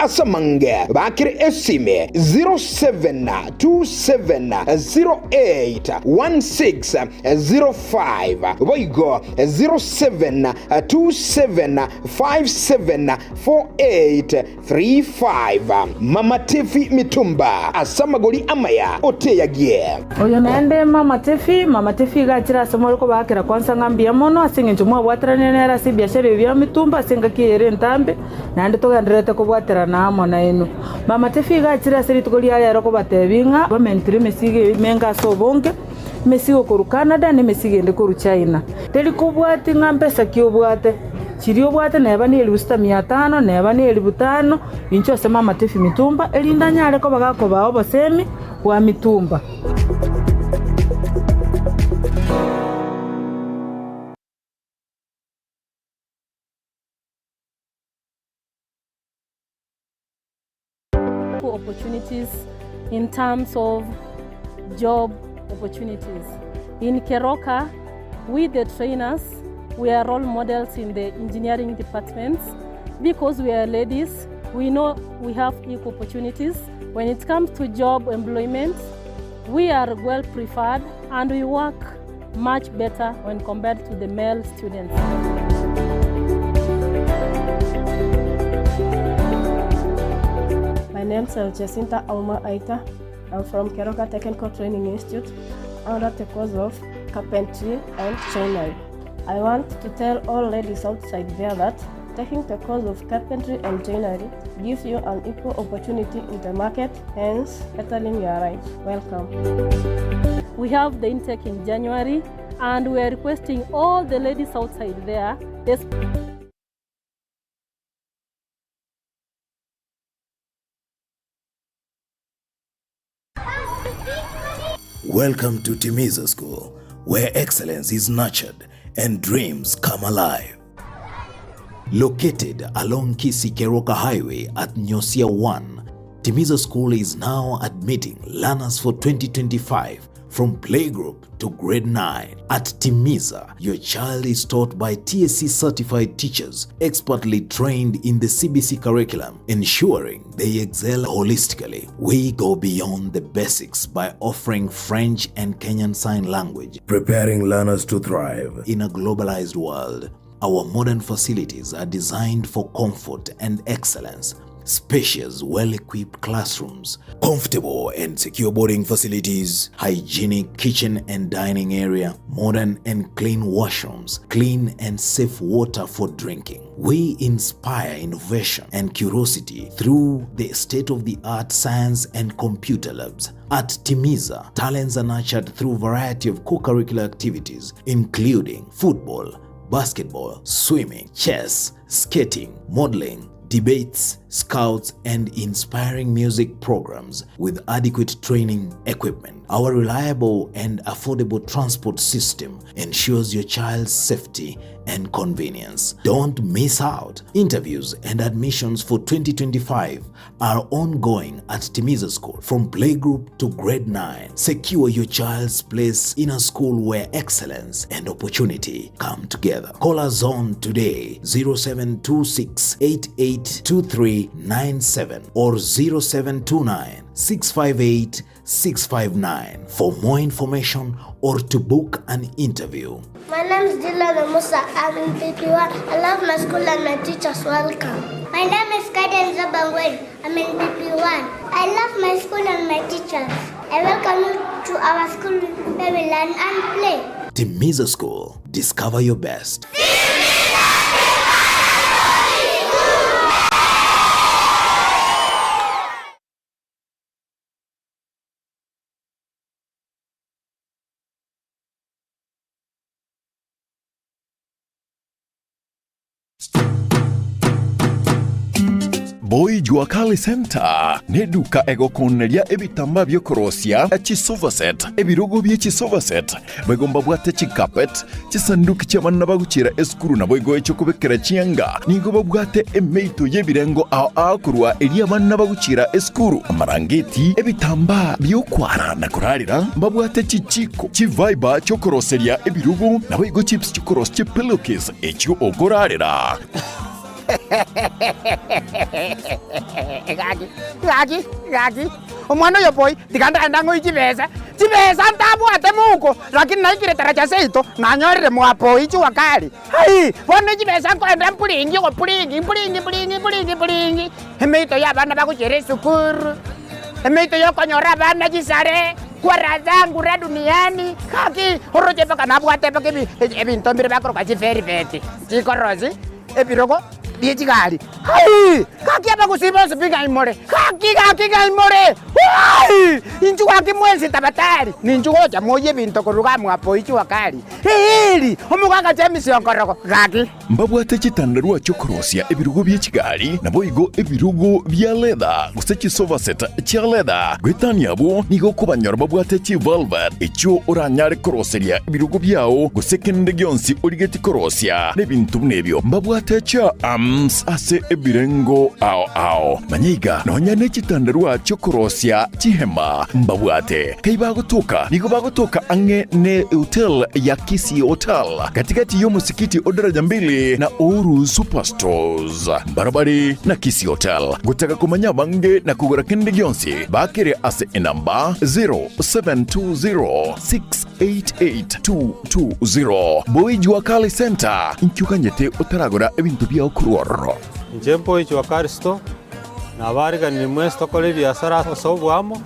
Ase amange bakire esime 0727081605 boigo 0727574835. Mama Tiffy Mitumba ase amagori amaya oteyagie. Oyo naende Mama Tiffy, Mama Tiffy iga achire ase more kobaakera kwansa ng'a mbuya mono ase eng'encho mwabwateranire nere ase ebiashara ebi bia mitumba ase engaki eye ere entambe, naende togendererete kobwaterana amo nainwe. Mama Tiffy iga achire ase rituko ria rero kobatebia ng'a bamentire emesigo emenge ase obonge, emesigo korwa Canada na emesigo ende korwa China. Teri kobwatia ng'a mbesa ki obwate, chiria obwate neba ne elifu sita mia tano, neba ne elifu tano, inche ose Mama Tiffy mitumba, erinde anyare koba gakobaa obosemi bwa mitumba. Opportunities in terms of job opportunities. In Keroka, we the trainers, we are role models in the engineering departments because we are ladies, we know we have equal opportunities. When it comes to job employment, we are well preferred and we work much better when compared to the male students. My name is Jacinta Auma Aita. I'm from Keroka Technical Training Institute under the course of carpentry and joinery. I want to tell all ladies outside there that taking the course of carpentry and joinery gives you an equal opportunity in the market, hence bettering your life. Welcome. We have the intake in January and we are requesting all the ladies outside there, Welcome to Timiza School, where excellence is nurtured and dreams come alive. Located along Kisii Keroka Highway at Nyosia 1, Timiza School is now admitting learners for 2025 from playgroup to grade 9. At Timiza, your child is taught by TSC certified teachers expertly trained in the CBC curriculum, ensuring they excel holistically. We go beyond the basics by offering French and Kenyan Sign Language, preparing learners to thrive in a globalized world. Our modern facilities are designed for comfort and excellence spacious, well-equipped classrooms, comfortable and secure boarding facilities, hygienic kitchen and dining area, modern and clean washrooms, clean and safe water for drinking. We inspire innovation and curiosity through the state-of-the-art science and computer labs. At Timiza, talents are nurtured through variety of co-curricular activities, including football, basketball, swimming, chess, skating, modeling, debates, scouts, and inspiring music programs with adequate training equipment. Our reliable and affordable transport system ensures your child's safety and convenience. Don't miss out. Interviews and admissions for 2025 are ongoing at Timiza School from playgroup to grade 9. Secure your child's place in a school where excellence and opportunity come together. Call us on today 0726 882397 or 0729 658 659 for more information or to book an interview. My name is Dylan Musa. I'm in PP1. I love my school and my teachers. Welcome. My name is Kaden Zabangwen. I'm in PP1. I love my school and my teachers. I welcome you to our school where we learn and play. Timiza School. Discover your best. Boy Jua Kali Center neduka egokoneria ebitambaa biokorosia chisofa set, ebirogo bie chisofa set, boigo mbabwate chicarpet, chisanduki chi'abana bagochiera esukuru naboigo echi'okobekera chianga. Nigo babwate emeito y'ebirengo ao ao korwa eria abana bagochiera esukuru, amarangeti, ebitambaa bi'okwara na korarera, mbabwate chichiko, chiviber chi'okoroseria ebirogo, naboigo chips chi'okorosia chipillowcase echio okorarera. Gaki, gaki, gaki, omwana oyo boy, tiga ndagende ang'oe chibesa, chibesa ntabwate mouko, lakini naikire taracha seito, nanyorire mwa boy jua kali. Hai, bono chibesa nkoenda mpulingi ogopulingi, mpulingi mpulingi mpulingi mpulingi, emeito ya abana bagochiera esukuru, emeito ya okonyora abana chisare, kwa zangu ra duniani, gaki, oroche mpaka nabwate mpaka ebi ebinto mbire bakoroka chiferibeti, chikorosi. Ebirogo bie chigari. Hai! Gaki abagusii bonsi pi ng'ai more? Gaki gaki ng'ai more? Hai! Inchuo gaki mwensi tabatari, ninchu gocha moyie ebinto korwa iga mwapo ichua kari. Eeri! Omogaka James Onkorogo, gaki. Mbabwate chitandarua chi'okorosia ebirogo bie chigari, naboigo ebirogo bia leather, gose chisofa set chia leather. Goetania abwo, nigo okobanyora babwate chivelvet, echio oranyare koroseria ebirogo biao, gose kende gionsi origetie korosia, na ebinto buna ebio. Mbabwate chiarms ase ebirengo ao ao. Manya iga, nonya ne chitandarua chi'okorosia chihema mbabwate. Kai bagotoka? Nigo bagotoka ang'e ne hotel ya Kisii Hotel, gati-gati y'omosikiti o Daraja Mbili na Uhuru Superstores, mbarabare na Kisii Hotel. Gotaka komanya abange na kogora kende gionsi, bakere ase enamba 0720688220. Boy Jua Kali Center, inki oganyete otaragora ebinto biao korwa ororo? Inche Boy Jua Kali Store, nabariganirie mwensi tokore ebiasara ase oboamo,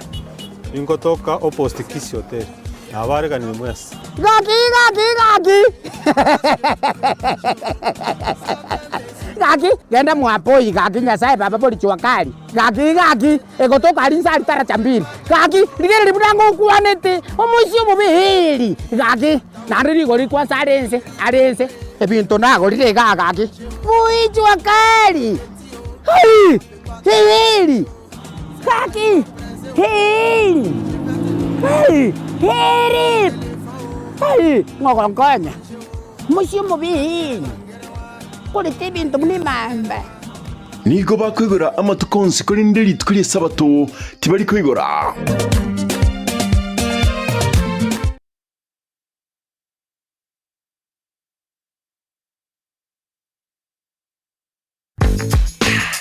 ningotoka opposite Kisii Hotel. Nabareganire mwensi. Gaki, gaki, gaki! Gaki, genda mwapoi gaki Nyasaye baba bori jua kali. Gaki, gaki, egotoka aria inse aria taracha mbili. Gaki, rigereria buna ngokwanete, omoisia omobe eeri. Gaki, naende rigori kwansa are inse, are inse, ebinto nagorire igaa gaki. Boi jua kali! Hai! Eeri! Gaki! Eeri! Hai! Eeri! Hai! Ng'ogonkonya! Omochie omobe eeri! Korete ebinto buna emamba. Nigo bakoigora amatuko onsi, korende rituko ri'Esabato tibari koigora.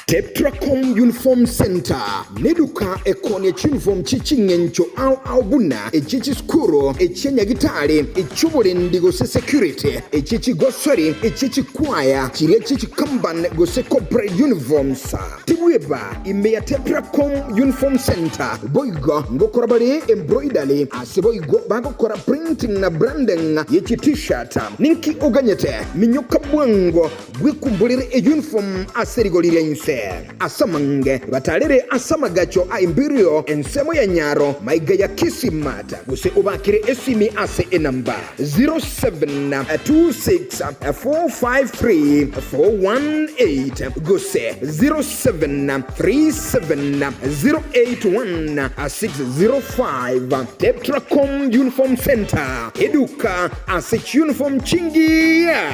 Tetracom Uniform Centre neduka ekoonia chiuniform chie ching'encho ao ao buna echie chisukuru, echia nyagitari, echi'oborendi gose security, echie chigosori, echie chikwaya, chiria chie chikambani gose corporate uniforms. Tibweba ime ya Tetracom Uniform Centre boigo ngokora bare embroidery ase boigo bagokora printing na branding ye chi t-shirt. Ninki oganyete? Minyoka bwango Bwekumborere eyunifomu ase rigori ria inse. Ase amange batarere ase amagacho a Imperial, ensemo ya Nyaro, maiga ya Kisii Mart, gose obakere esimi ase enamba 0726453418 gose 0737081605. Tetracom Uniform Centre, eduka ase chiuniform chingiya.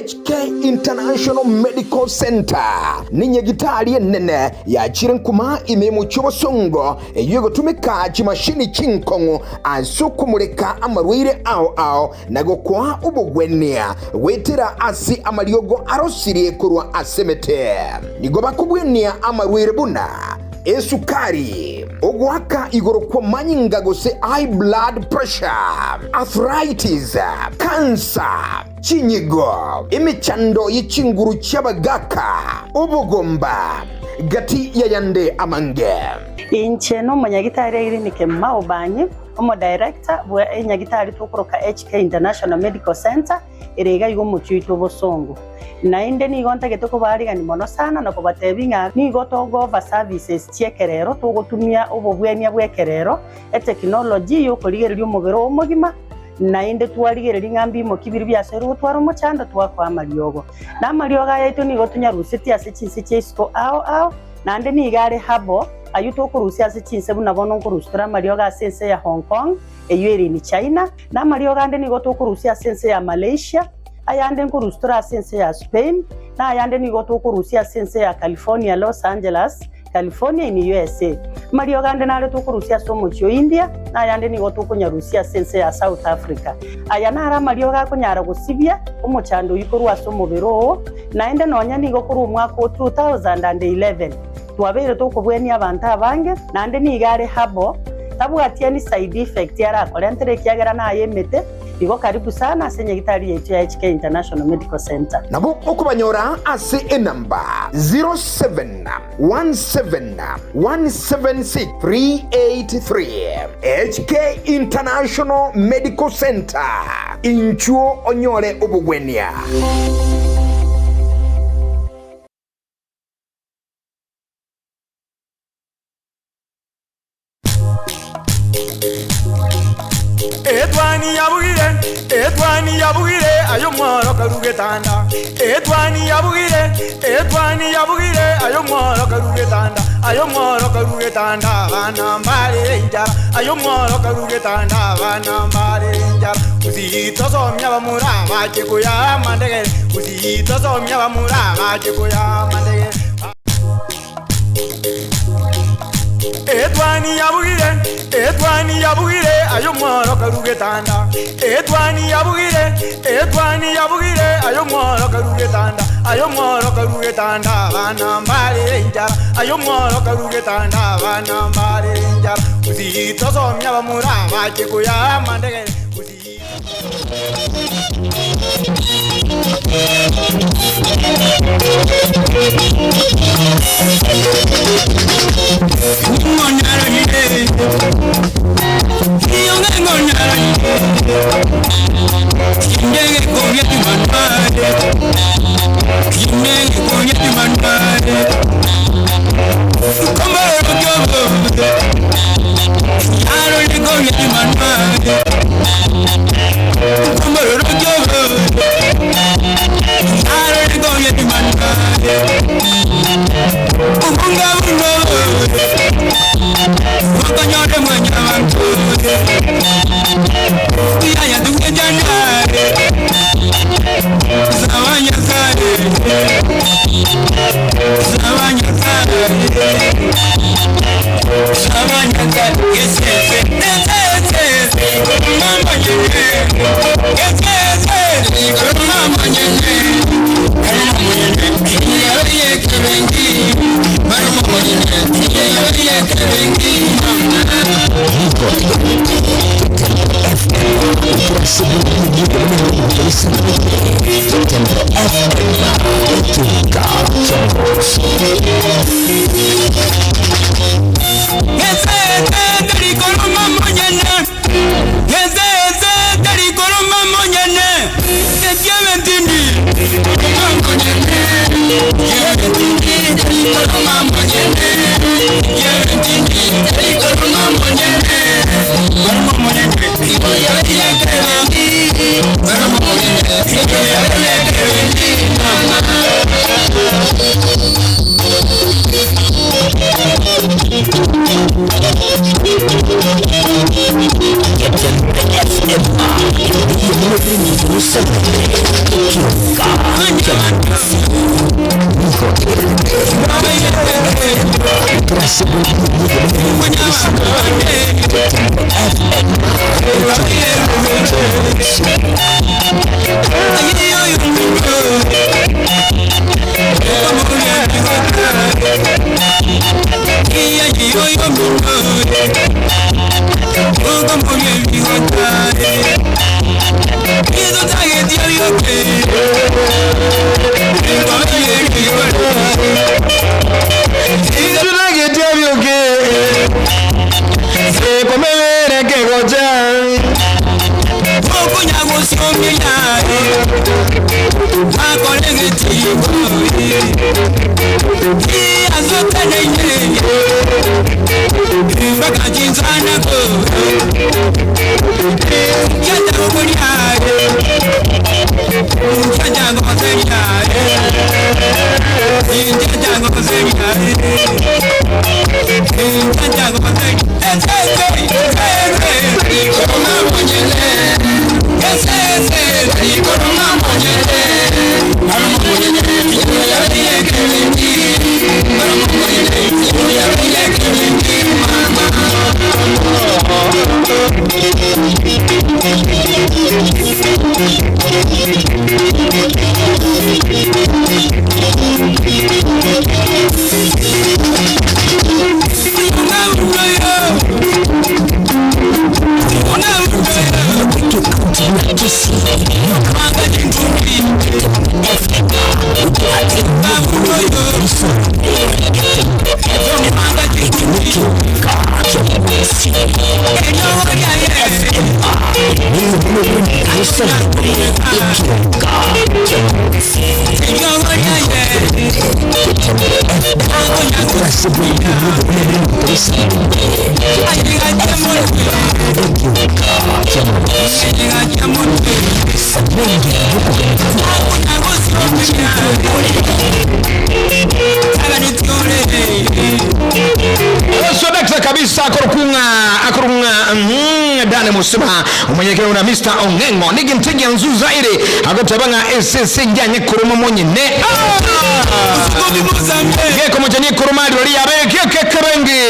HK International Medical Centre nenyagitari enene yachire nkuma ime y'omochie obosongo eyio egotumeka chimashini chinkong'u ase okomoreka amarwaire ao ao na gokoa obogwenia goetera ase amariogo arosirie korwa ase emete. Nigo bakobwenia amarwaire buna esukari, ogoaka igoro kw'amanyinga gose high blood pressure, arthritis, cancer, chinyigo, emechando ye chinguru chi'abagaaka, obogomba, gati y'ayande amange. Inche nomonyagitari Irene Kemuma Obanyi, Omodirector bwe enyagitari tokoroka HK International Medical Centre ere iga iga omochie oito obosongo. Naende nigo ntagete kobaarigani mono sana na kobatebia ng'a nigo togo-offer services chi'ekerero togotumia obobwenia bw'ekerero, etechnology y'okorigereria omobere oo omogima, naende twarigereria ng'a mbimoki biria biasoire gotwara omochando twakoa amariogo. Na amariogo aya aito nigo tonyarusetie ase chinse chia isiko ao ao, naende nigo are herbal, Ayio tokorusia ase chinse buna bono nkorusia tore amariogo ase ense ya Hong Kong, eyio ere in China, na amariogo ande nigo tokorusia ase ense ya Malaysia, ayande nkorusia tore ase ense ya Spain, na ayande nigo tokorusia ase ense ya California, Los Angeles, California in USA. Amariogo ande nare tokorusia ase omochie o India, na ayande nigo tokonyarusia ase ense ya South Africa. Aya naro amariogo akonyara gosibia omochando oyio korwa ase omobere oo, naende nonya nigo korwa omwaka o 2011. Twabeire tokobwenia abanto abange, naende nigo are herbal, tabwati any side effect arakorentere ekiagera naye emete, igo karibu sana ase nyagitari yaito ya HK International Medical Centre. Nabo okobanyora ase enamba 0717176383. HK International Medical Centre, inchuo onyore obogwenia. Etwani yabugire, etwani yabugire, aye omworo karu getanda. Etwani yabugire, etwani yabugire, aye omworo karu getanda. Aye omworo karu getanda, abana mbarere enchara. Aye omworo karu getanda, abana mbarere enchara. Gusii tosomia abamura bache koyaa amandegere. Gusii tosomia abamura bache koyaa amandegere. Etwani yabugire, etwani yabugire, aye omworo karu getanda. Etwani yabugire, etwani yabugire, aye omworo karu getanda. Aye omworo karu getanda, abana mbarere enchara. Aye omworo karu getanda, abana mbarere enchara. Gusii tosomia abamura bache koyaa amandegere. Gusii. Sodakta kabisa akorukunga akorunga dane musima omwenyekero na Mr Ongengo nigintegi nzu zaire agotabanga SSC njanye kuruma monyene geko mujanye kuruma lori yabe keke kerengi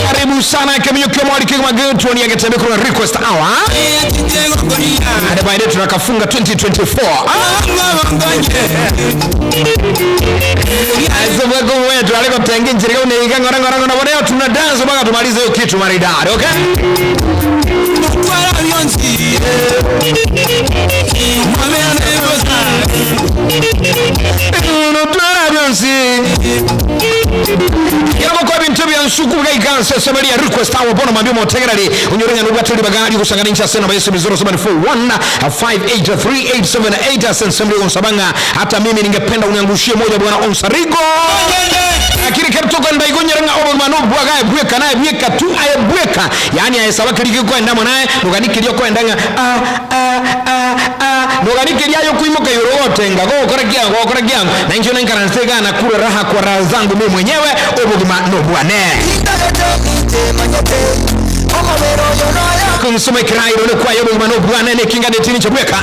karibu sana keminyuke mwali kigma gitu ni agetembe kuna request hour hadi baadaye tunakafunga 2024 Azobwego wetu aliko tenge njirika uneiga ngora ngora ngora leo tuna dance mpaka tumalize hiyo kitu maridadi okay Yabako bintu bya nsuku bwa somalia request awo bono mwambie motegerali unyorenya nubwa tuli bagali kusangana incha sena bayesu 0741 583878 asensemli onsabanga hata mimi ningependa uniangushie moja bwana Onsarigo lakini ketuko ndaigonyerenga obo manu bwaga bweka naye bweka tu aye bweka yani aye sabakiri ko ndamo naye nuganikirio ko ndanga a a a a nuganikiria yo kuimoka yorotenga go kora kyango go kora kyango na injo nankaranstega na kula raha kwa raha zangu mimi mwenyewe obugima no bwane kunsoma ikirairo ne kwa yobugima no bwane ne kinga netini chabweka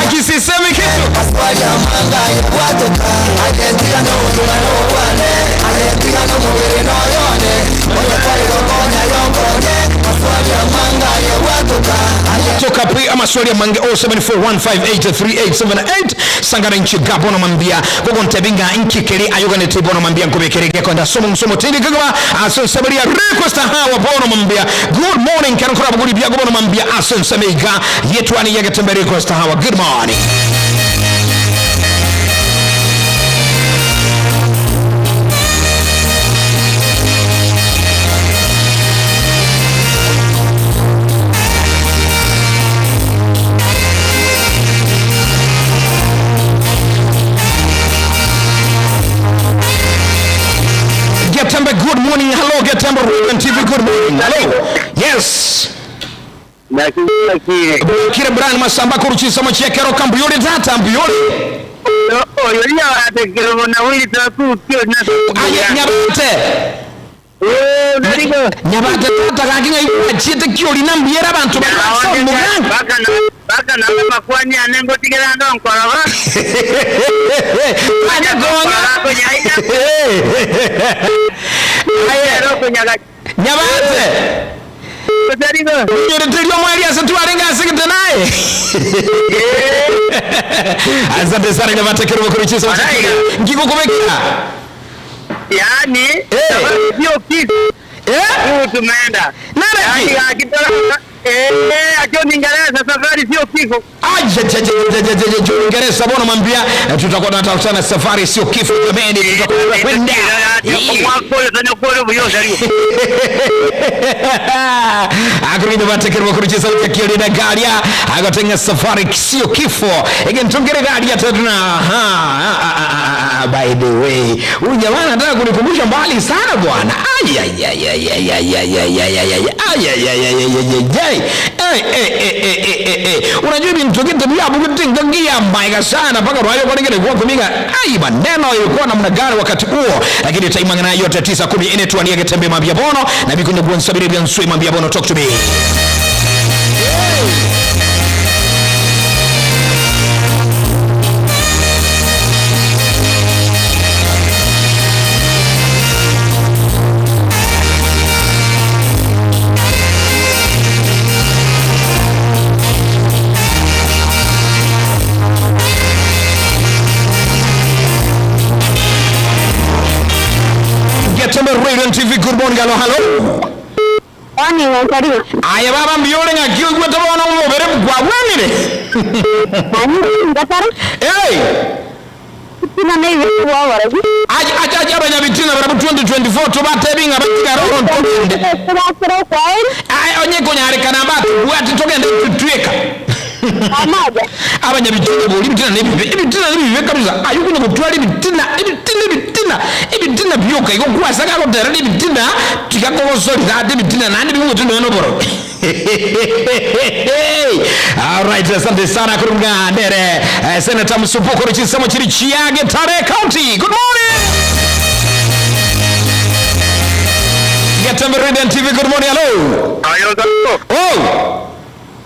Akisisemi kitu. Toka pri amaswali ya mange 0741583878 sangara nchi gabo na mambia gogo ntebinga nkikeri ayogane tibo na mambia nkubekerege konda somo msomo tindi kagaba asen sabaria request hawa bono mambia good morning kan kura buguri bya gobo mambia asen sameiga yetwani yagetembe request hawa good morning. Getembe, good morning. Hello, Getembe Ruben TV, good morning. Hello. Yes. Kire Brian Masamba kuruchisa machekero kambuyori tata mbuyori. Aye nyabate. Nyabate tata kakinga iwachete kiori na mbiyera abantu bakasa muganga. Baka na makwani anengo tigera ndo nkoroba. Anya gonga. Aye. Nyabate. Nyoreterio mwali asatwarenga asigite naye. Asante sana Nyabate kirubo kuruchisa machekero. Ngikukubekera. Yaani sio kitu. Eh? Tumeenda. Nani? Yaani akitoka akiwa Uingereza safari sio kifo. Aje Uingereza bwana mwambia tutakuwa tunatafutana safari sio kifo jamani tutakuwa tunakwenda. Akurinda batekerwa kuruchisa kioli na garia agatenga safari sio kifo. Igentongere garia tena ha by the way. Huyu jamaa anataka kunikumbusha mbali sana bwana. Ay ay ay ay ay ay ay ay ay ay ay ay ay ay ay ay ay ay ay ay unajua bintu byabu kutingangia mbaika sana mpaka rwayo kwa ningine kwa kumiga ai maneno ilikuwa namna gani wakati huo, lakini taimangana yote 9 10 ine tuanie getembe mambia bono na bikunde bwonsabire byanswe mambia bono talk to me. Getembe Radio and TV, good morning, hello, hello. Morning, Ontario. Aya baba mbiyore ng'aki oigwete bono omobere gwabwanire. Hey! Aje aje aje abanyabitina barabu 2024 tubatebinga batigara tugende. Ay onye konyarekana batu bwati tugende tutweka. Abanyabitina boli bitina nebibe ibitina nebibe kabisa ayukunya kutwala ibitina ibitina ibitina ibitina byoka iko kwasaka kotera ibitina tikakogosolira ate ibitina nandi bimwe tinono boro. Alright, asante sana kurunga nere Senator Msupuko Richisemo chiri chia Getare County. Good morning. Getembe Radio and TV, good morning. Hello. Ayo zako. Oh.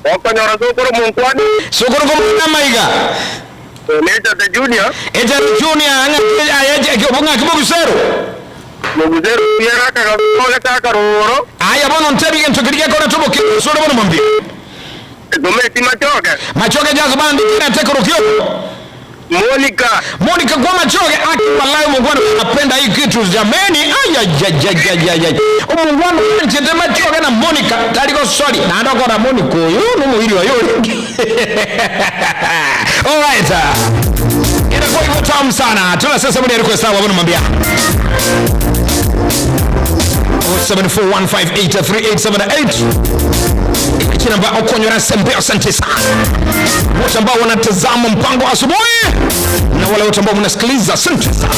Wakanyora sokoro munkwani. Sokoro kumuna maiga. Ejate Junior. Ejate Junior anga ayeje kobonga kibogusero. Mugusero yera kagakole kakaroro. Aya bono ntebi gento kirige kora tuboke soro bono mwambie. Dometi Machoge. Machoge jazz band tena teko rukio. Monica. Monica kwa Machoge aki wallahi mungwana anapenda hii kitu jameni. Aya ya ya ya ya ya. Mungwana nchete Machoge na Monica taliko sorry. Na ndokora Monica uyu numuhiri wa yule. All right. Inakuwa hivyo tamu sana. Tuna sasa mwenye request sawa bwana mwambia. 0741583878 kina ambao okonyora sembe, asante sana wote ambao wanatazama mpango asubuhi na wale wote ambao mnasikiliza, asante sana.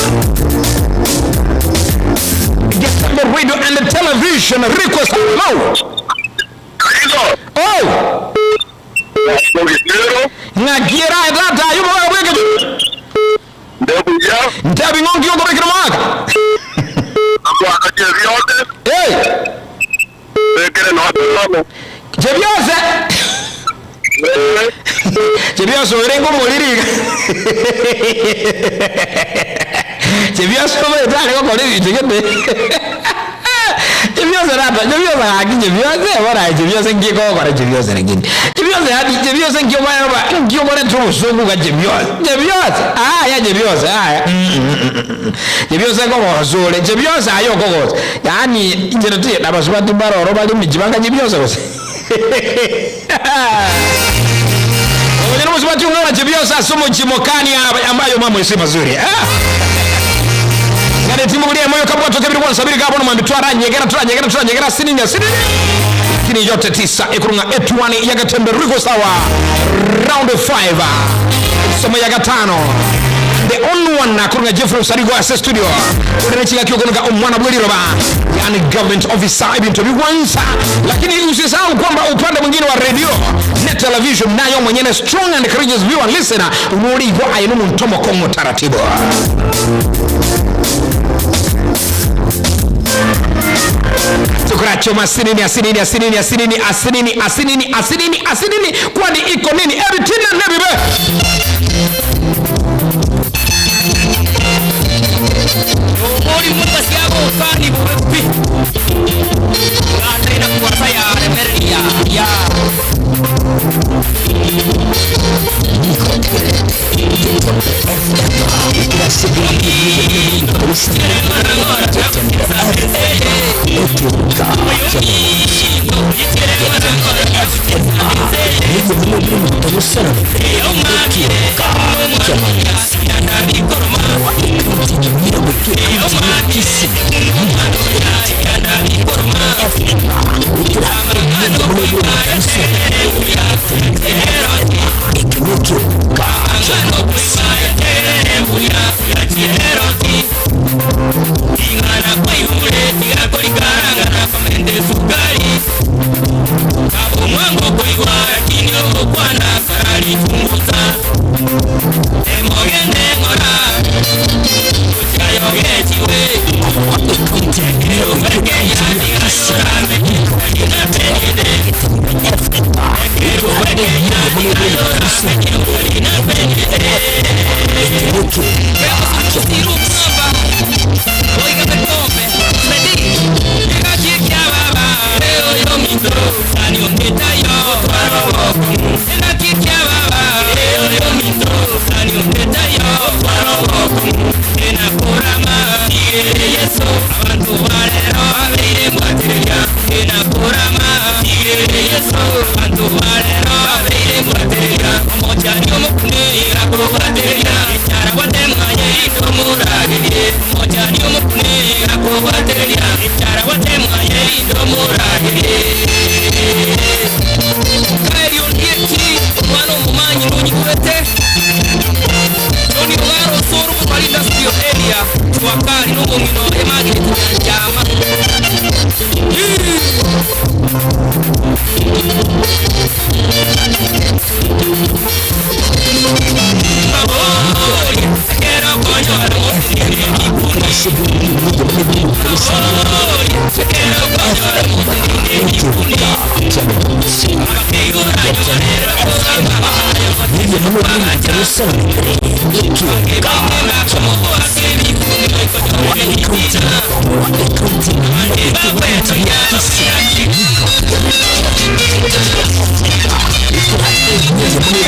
Getembe Radio and Television request hello. Oh. Ngagira tata yumo wege. Ndabi ngongi yoko bekira mwaka. Hey. Chebyose. Chebyose orengo moliriga. Chebyose obetare gokora ebinto gete. Chebyose rata, chebyose gaki chebyose, bora chebyose nki gokora chebyose lakini. Chebyose hadi chebyose nki obaya ba nki obora tubusungu ga chebyose. Chebyose, ah ya chebyose, ah. Chebyose kogosule, chebyose ayo kogose. Yaani injira tiye nabasubati baroro bali mijibanga chebyose gose. Mwenye musubati ungana chebyose asomo chimokani ambayo mambo si mazuri. Eh? Ngane timu kulia moyo kabwa toke biri kwanza sabiri kabona mwambi twara nyegera twara nyegera twara nyegera sinini sinini. Lakini yote tisa ekurunga etwani yagatembe riko sawa round 5 somo ya gatano the only one akurunga Jeffrey Sarigo ase studio urene kyogonoga omwana bweliroba yani government officer ibintu bigwansa, lakini usisahau kwamba upande mwingine wa radio na television nayo mwenyewe strong and courageous viewer and listener unuligwa ayinu muntomo kongo taratibu tukurachoma asinini asinini asinini asinini asinini asinini asinini asinini kwani iko nini ebitina nebibe Ori mutasiago kani bubepi Gatena kuwasa ya remeria ya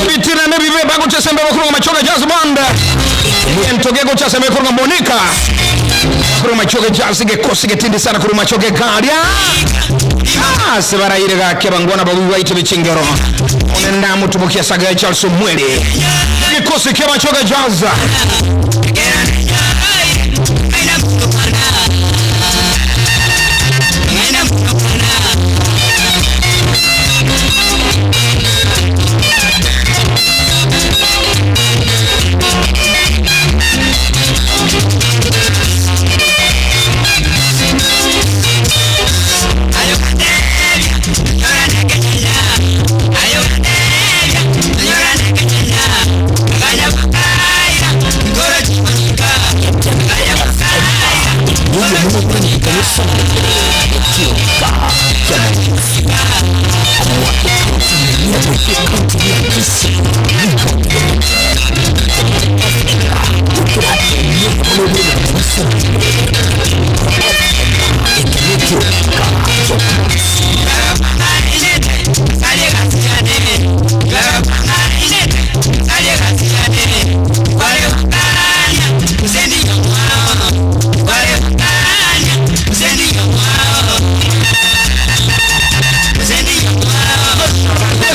Ebitina nebibe bagochesa embe bakorwa Machoge Jazz Band. Egento gegochesa embe korwa Monica. Korwa Machoge Jazz gekosi getindi sana korwa Machoge Garia. Ah, sebaraire gake bangwana bawi waite bichingero. Onenda mutubukia saga Charles Mwele. Kikosi kia Machoge Jazz.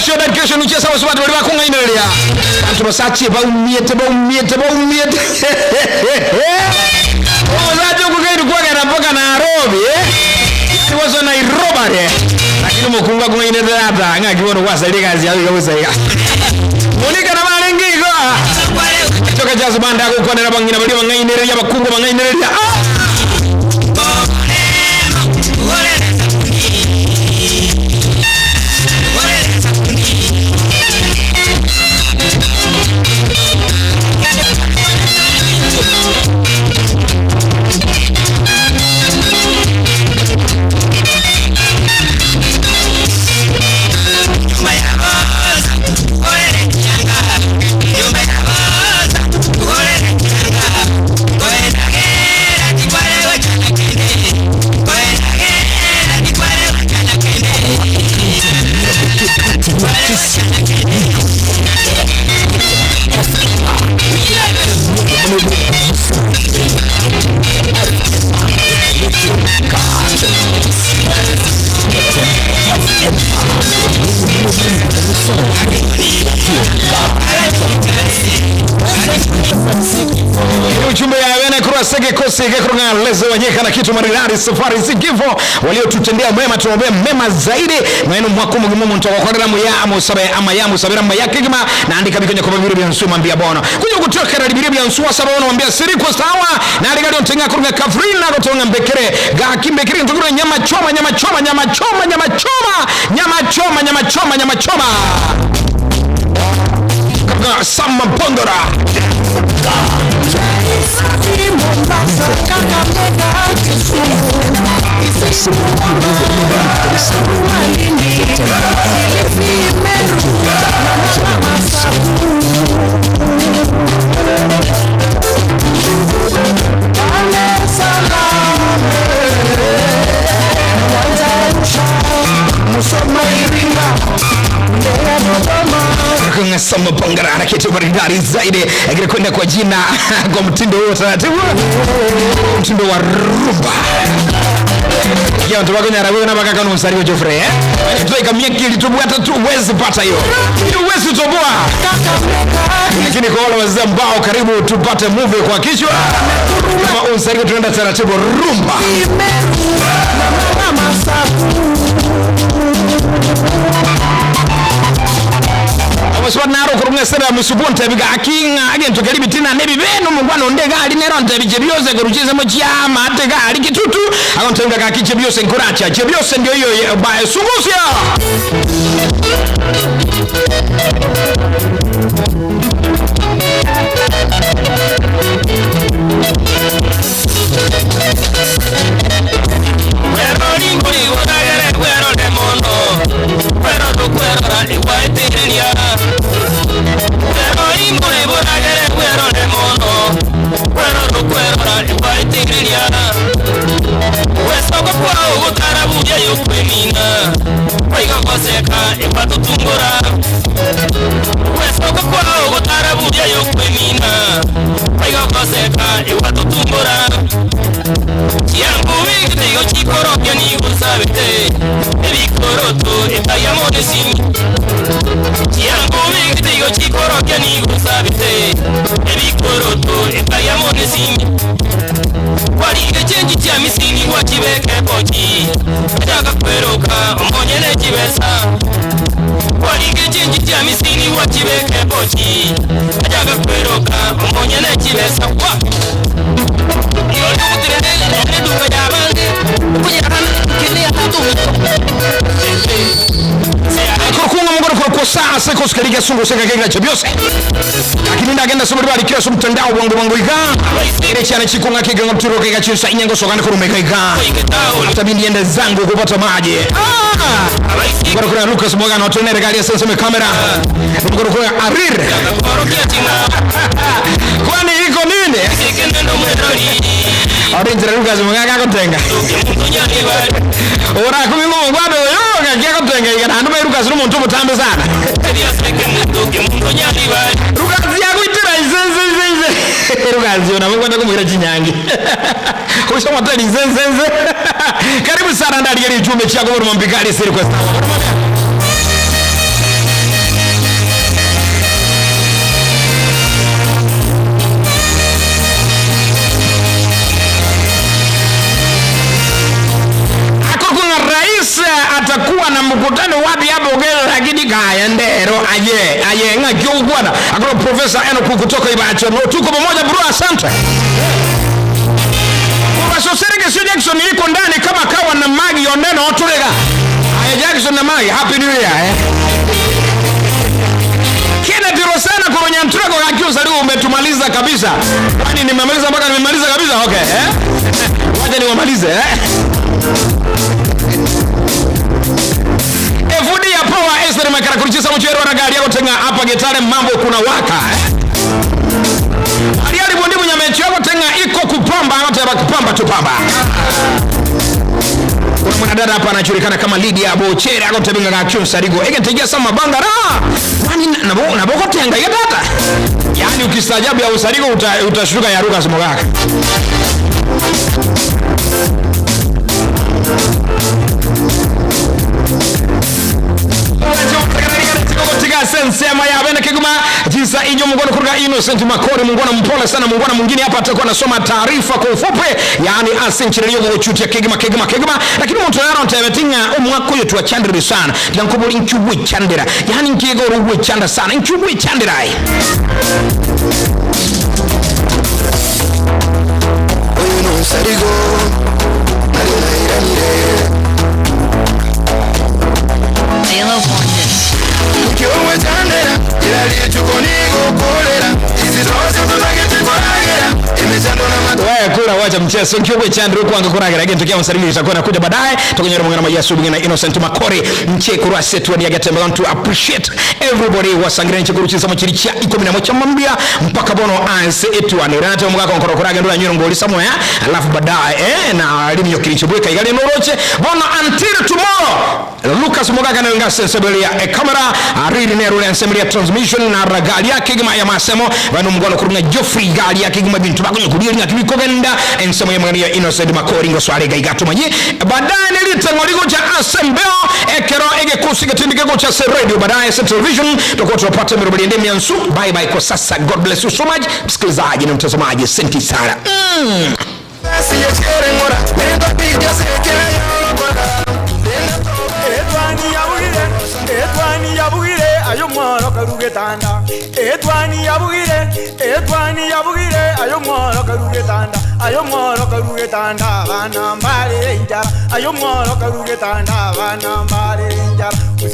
Special dedication uchesa wasubati bali bakung'ainereria bantu basachi baumiete baumiete baumiete omusacha okugairi kwagera mpaka Nairobi eh? Wazo Nairobi eh? Lakini mukunga kung'ainerera ata ng'aki bono gwasaire kazi yao iga bosa iga Monica na barenge igo Choka jazz band agokwanera bang'ina bari bang'ainereria abakungu bang'ainereria ah! Ujumbe ya wene kurwa sege kosi gekurunga leze wanyeka na kitu maridadi safari si kifo waliotutendea mema tuombee mema zaidi mwenu mwako mugimu muntu wakorera muya amusabe ama ya musabira maya kigima na andika bikonya kwa bibiri bya nsuma mbia bono kuja kutoka na bibiri bya nsuma saba bono mbia siri kwa sawa na andika ndio tenga kurunga kafrina gotonga mbekere ga kimbekere ntukura nyama choma nyama choma nyama choma nyama choma nyama choma nyama choma nyama choma Kaga Sama Pondora Sama Pongora na kitu maridadi zaidi akikwenda kwa jina kwa mtindo huo taratibu, mtindo wa rumba. Ya mtu wako nyara wewe na baka kanu msari wa Geoffrey eh? Tuika miaki litubwata tu uwezi pata hiyo. Hiyo uwezi toboa. Lakini kwa wale wazee ambao karibu tupate movie kwa kichwa, kama usari tunaenda taratibu rumba. Abaswa naro kurunga sera musubunte biga akinga agento kali bitina nebi beno mungwano ndega ali nero ntebi byose kuruchize mu chama atega ali kitutu akontenga kakiche byose nkuracha che byose ndio hiyo bae sungusia. yokwemina baigagoseka ekwatutungura gwesoko kwao gotara buria yokwemina baigagoseka ekwatutumbura chiangu bigiteigo chikorokya nigusabete ebikoroto etayamonesingi chiangu bigiteigo chikorokya nigusabete ebikoroto etayamonesingi kwarire chenji chia misini gwachibeke bochi achaka kweroka omonyene chibesa kwarire chenji chia misini gwachibeke bochi achaka kweroka omonyene chibesa kwa Kukunga mugoro kwa kwa saa seko sikalika sungu seka kega chabyose. Lakini ndagenda somori bali kila somo mtandao wangu wangu iga. Ile chana chikunga kega ngapturo kega chisa inyango sokana kurumeka iga. Hata mimi niende zangu kupata maji. Ah! Ngoro kuna Lucas Morgan watonere gari ya sasa kamera. Ngoro kuna Arir. Kwani iko nini? Orange Lucas Morgan akotenga. Ora kumimo ngwado yo kakia kotenga igana handu mai Lucas rumuntu mutambe sana. Lucas yakuitira izenzenzenze. Lucas yona mungu ndakumwira chinyangi. Kusha mwatali izenzenze. Karibu sana ndani ya chumba chako bora mpikali siri kwa Kuna rais atakuwa na mkutano wapi hapo Uganda, lakini kaya ndero aye aye nga kiugwana akoro Profesa Enoch kutoka Ibacho. No, tuko pamoja bro, asante. Profesa Serge sio Jackson yuko ndani kama kawa na Magi oneno oturega. Aye Jackson na Magi, happy new year eh. Kenneth Rosana kwa Nyanturako leo umetumaliza kabisa. Kwani nimemaliza mpaka nimemaliza kabisa? Okay eh. Wacha niwamalize eh. Efudi ya power Esther Makara kulicheza mchero na gari yako tenga hapa Getare mambo kuna waka eh. Ariali bondi mwenye mechi yako tenga iko kupamba hata kupamba tupamba. Kuna mwanadada hapa anajulikana kama Lydia Bochere ako tebinga ka Kyunsa Rigo. Ege tegea sama banga ra. Kwani nabo naboko tenga ya dada. Yaani ukistaajabu ya usarigo utashuka ya Lucas Mogaka. Sensema ya bena kiguma jinsa injo mungwana kuruka Innocent Makori mungwana mpole sana mungwana mwingine hapa atakuwa anasoma taarifa kwa ufupi yani asenchirilio gochutia kigima kigima kigima lakini mtu yaro ntebetinga omwaka uyo tuwachandire sana ndankubuli nchubwe chandira yani nkigo ruwe chanda sana nchubwe chandira Oyo no sarigo Wewe kula wacha mchezo nkiwe chandru kwanga kuragera again tukia msalimi itakuwa nakuja baadaye tukonyera mwana mayasu bingana Innocent Makori mche kurwa setu ya gatemba want to appreciate everybody wasangira nche kuruchisa machiri cha 11 mambia mpaka bono anse etu anirata mugako nkoro kuraga ndura nyiro ngoli somewhere alafu baadaye na limyo kilichobweka igali noroche bono until tomorrow Lucas Mugaka na ngase sebelia e kamera ariri ne rule nsemelia transmission na ragali yake gima ya masemo bano mugwano kurunga Geoffrey gali yake gima bintu bakonye kulia nga tubikogenda ensemo ya mwana Innocent Makori ngo swale gaigato manye baadaye nilitengo liko cha asembeo ekero ege kusika tindike ko cha se radio baadaye se television tutakuwa tunapata mirubili ndemi ya nsu bye bye kwa sasa God bless you so much msikilizaji na mtazamaji asante sana. Etwani yabugire ayo mworo karugetanda Etwani yabugire Etwani yabugire ayo mworo karugetanda ayo mworo karugetanda bana mbale injara ayo mworo karugetanda bana mbale injara.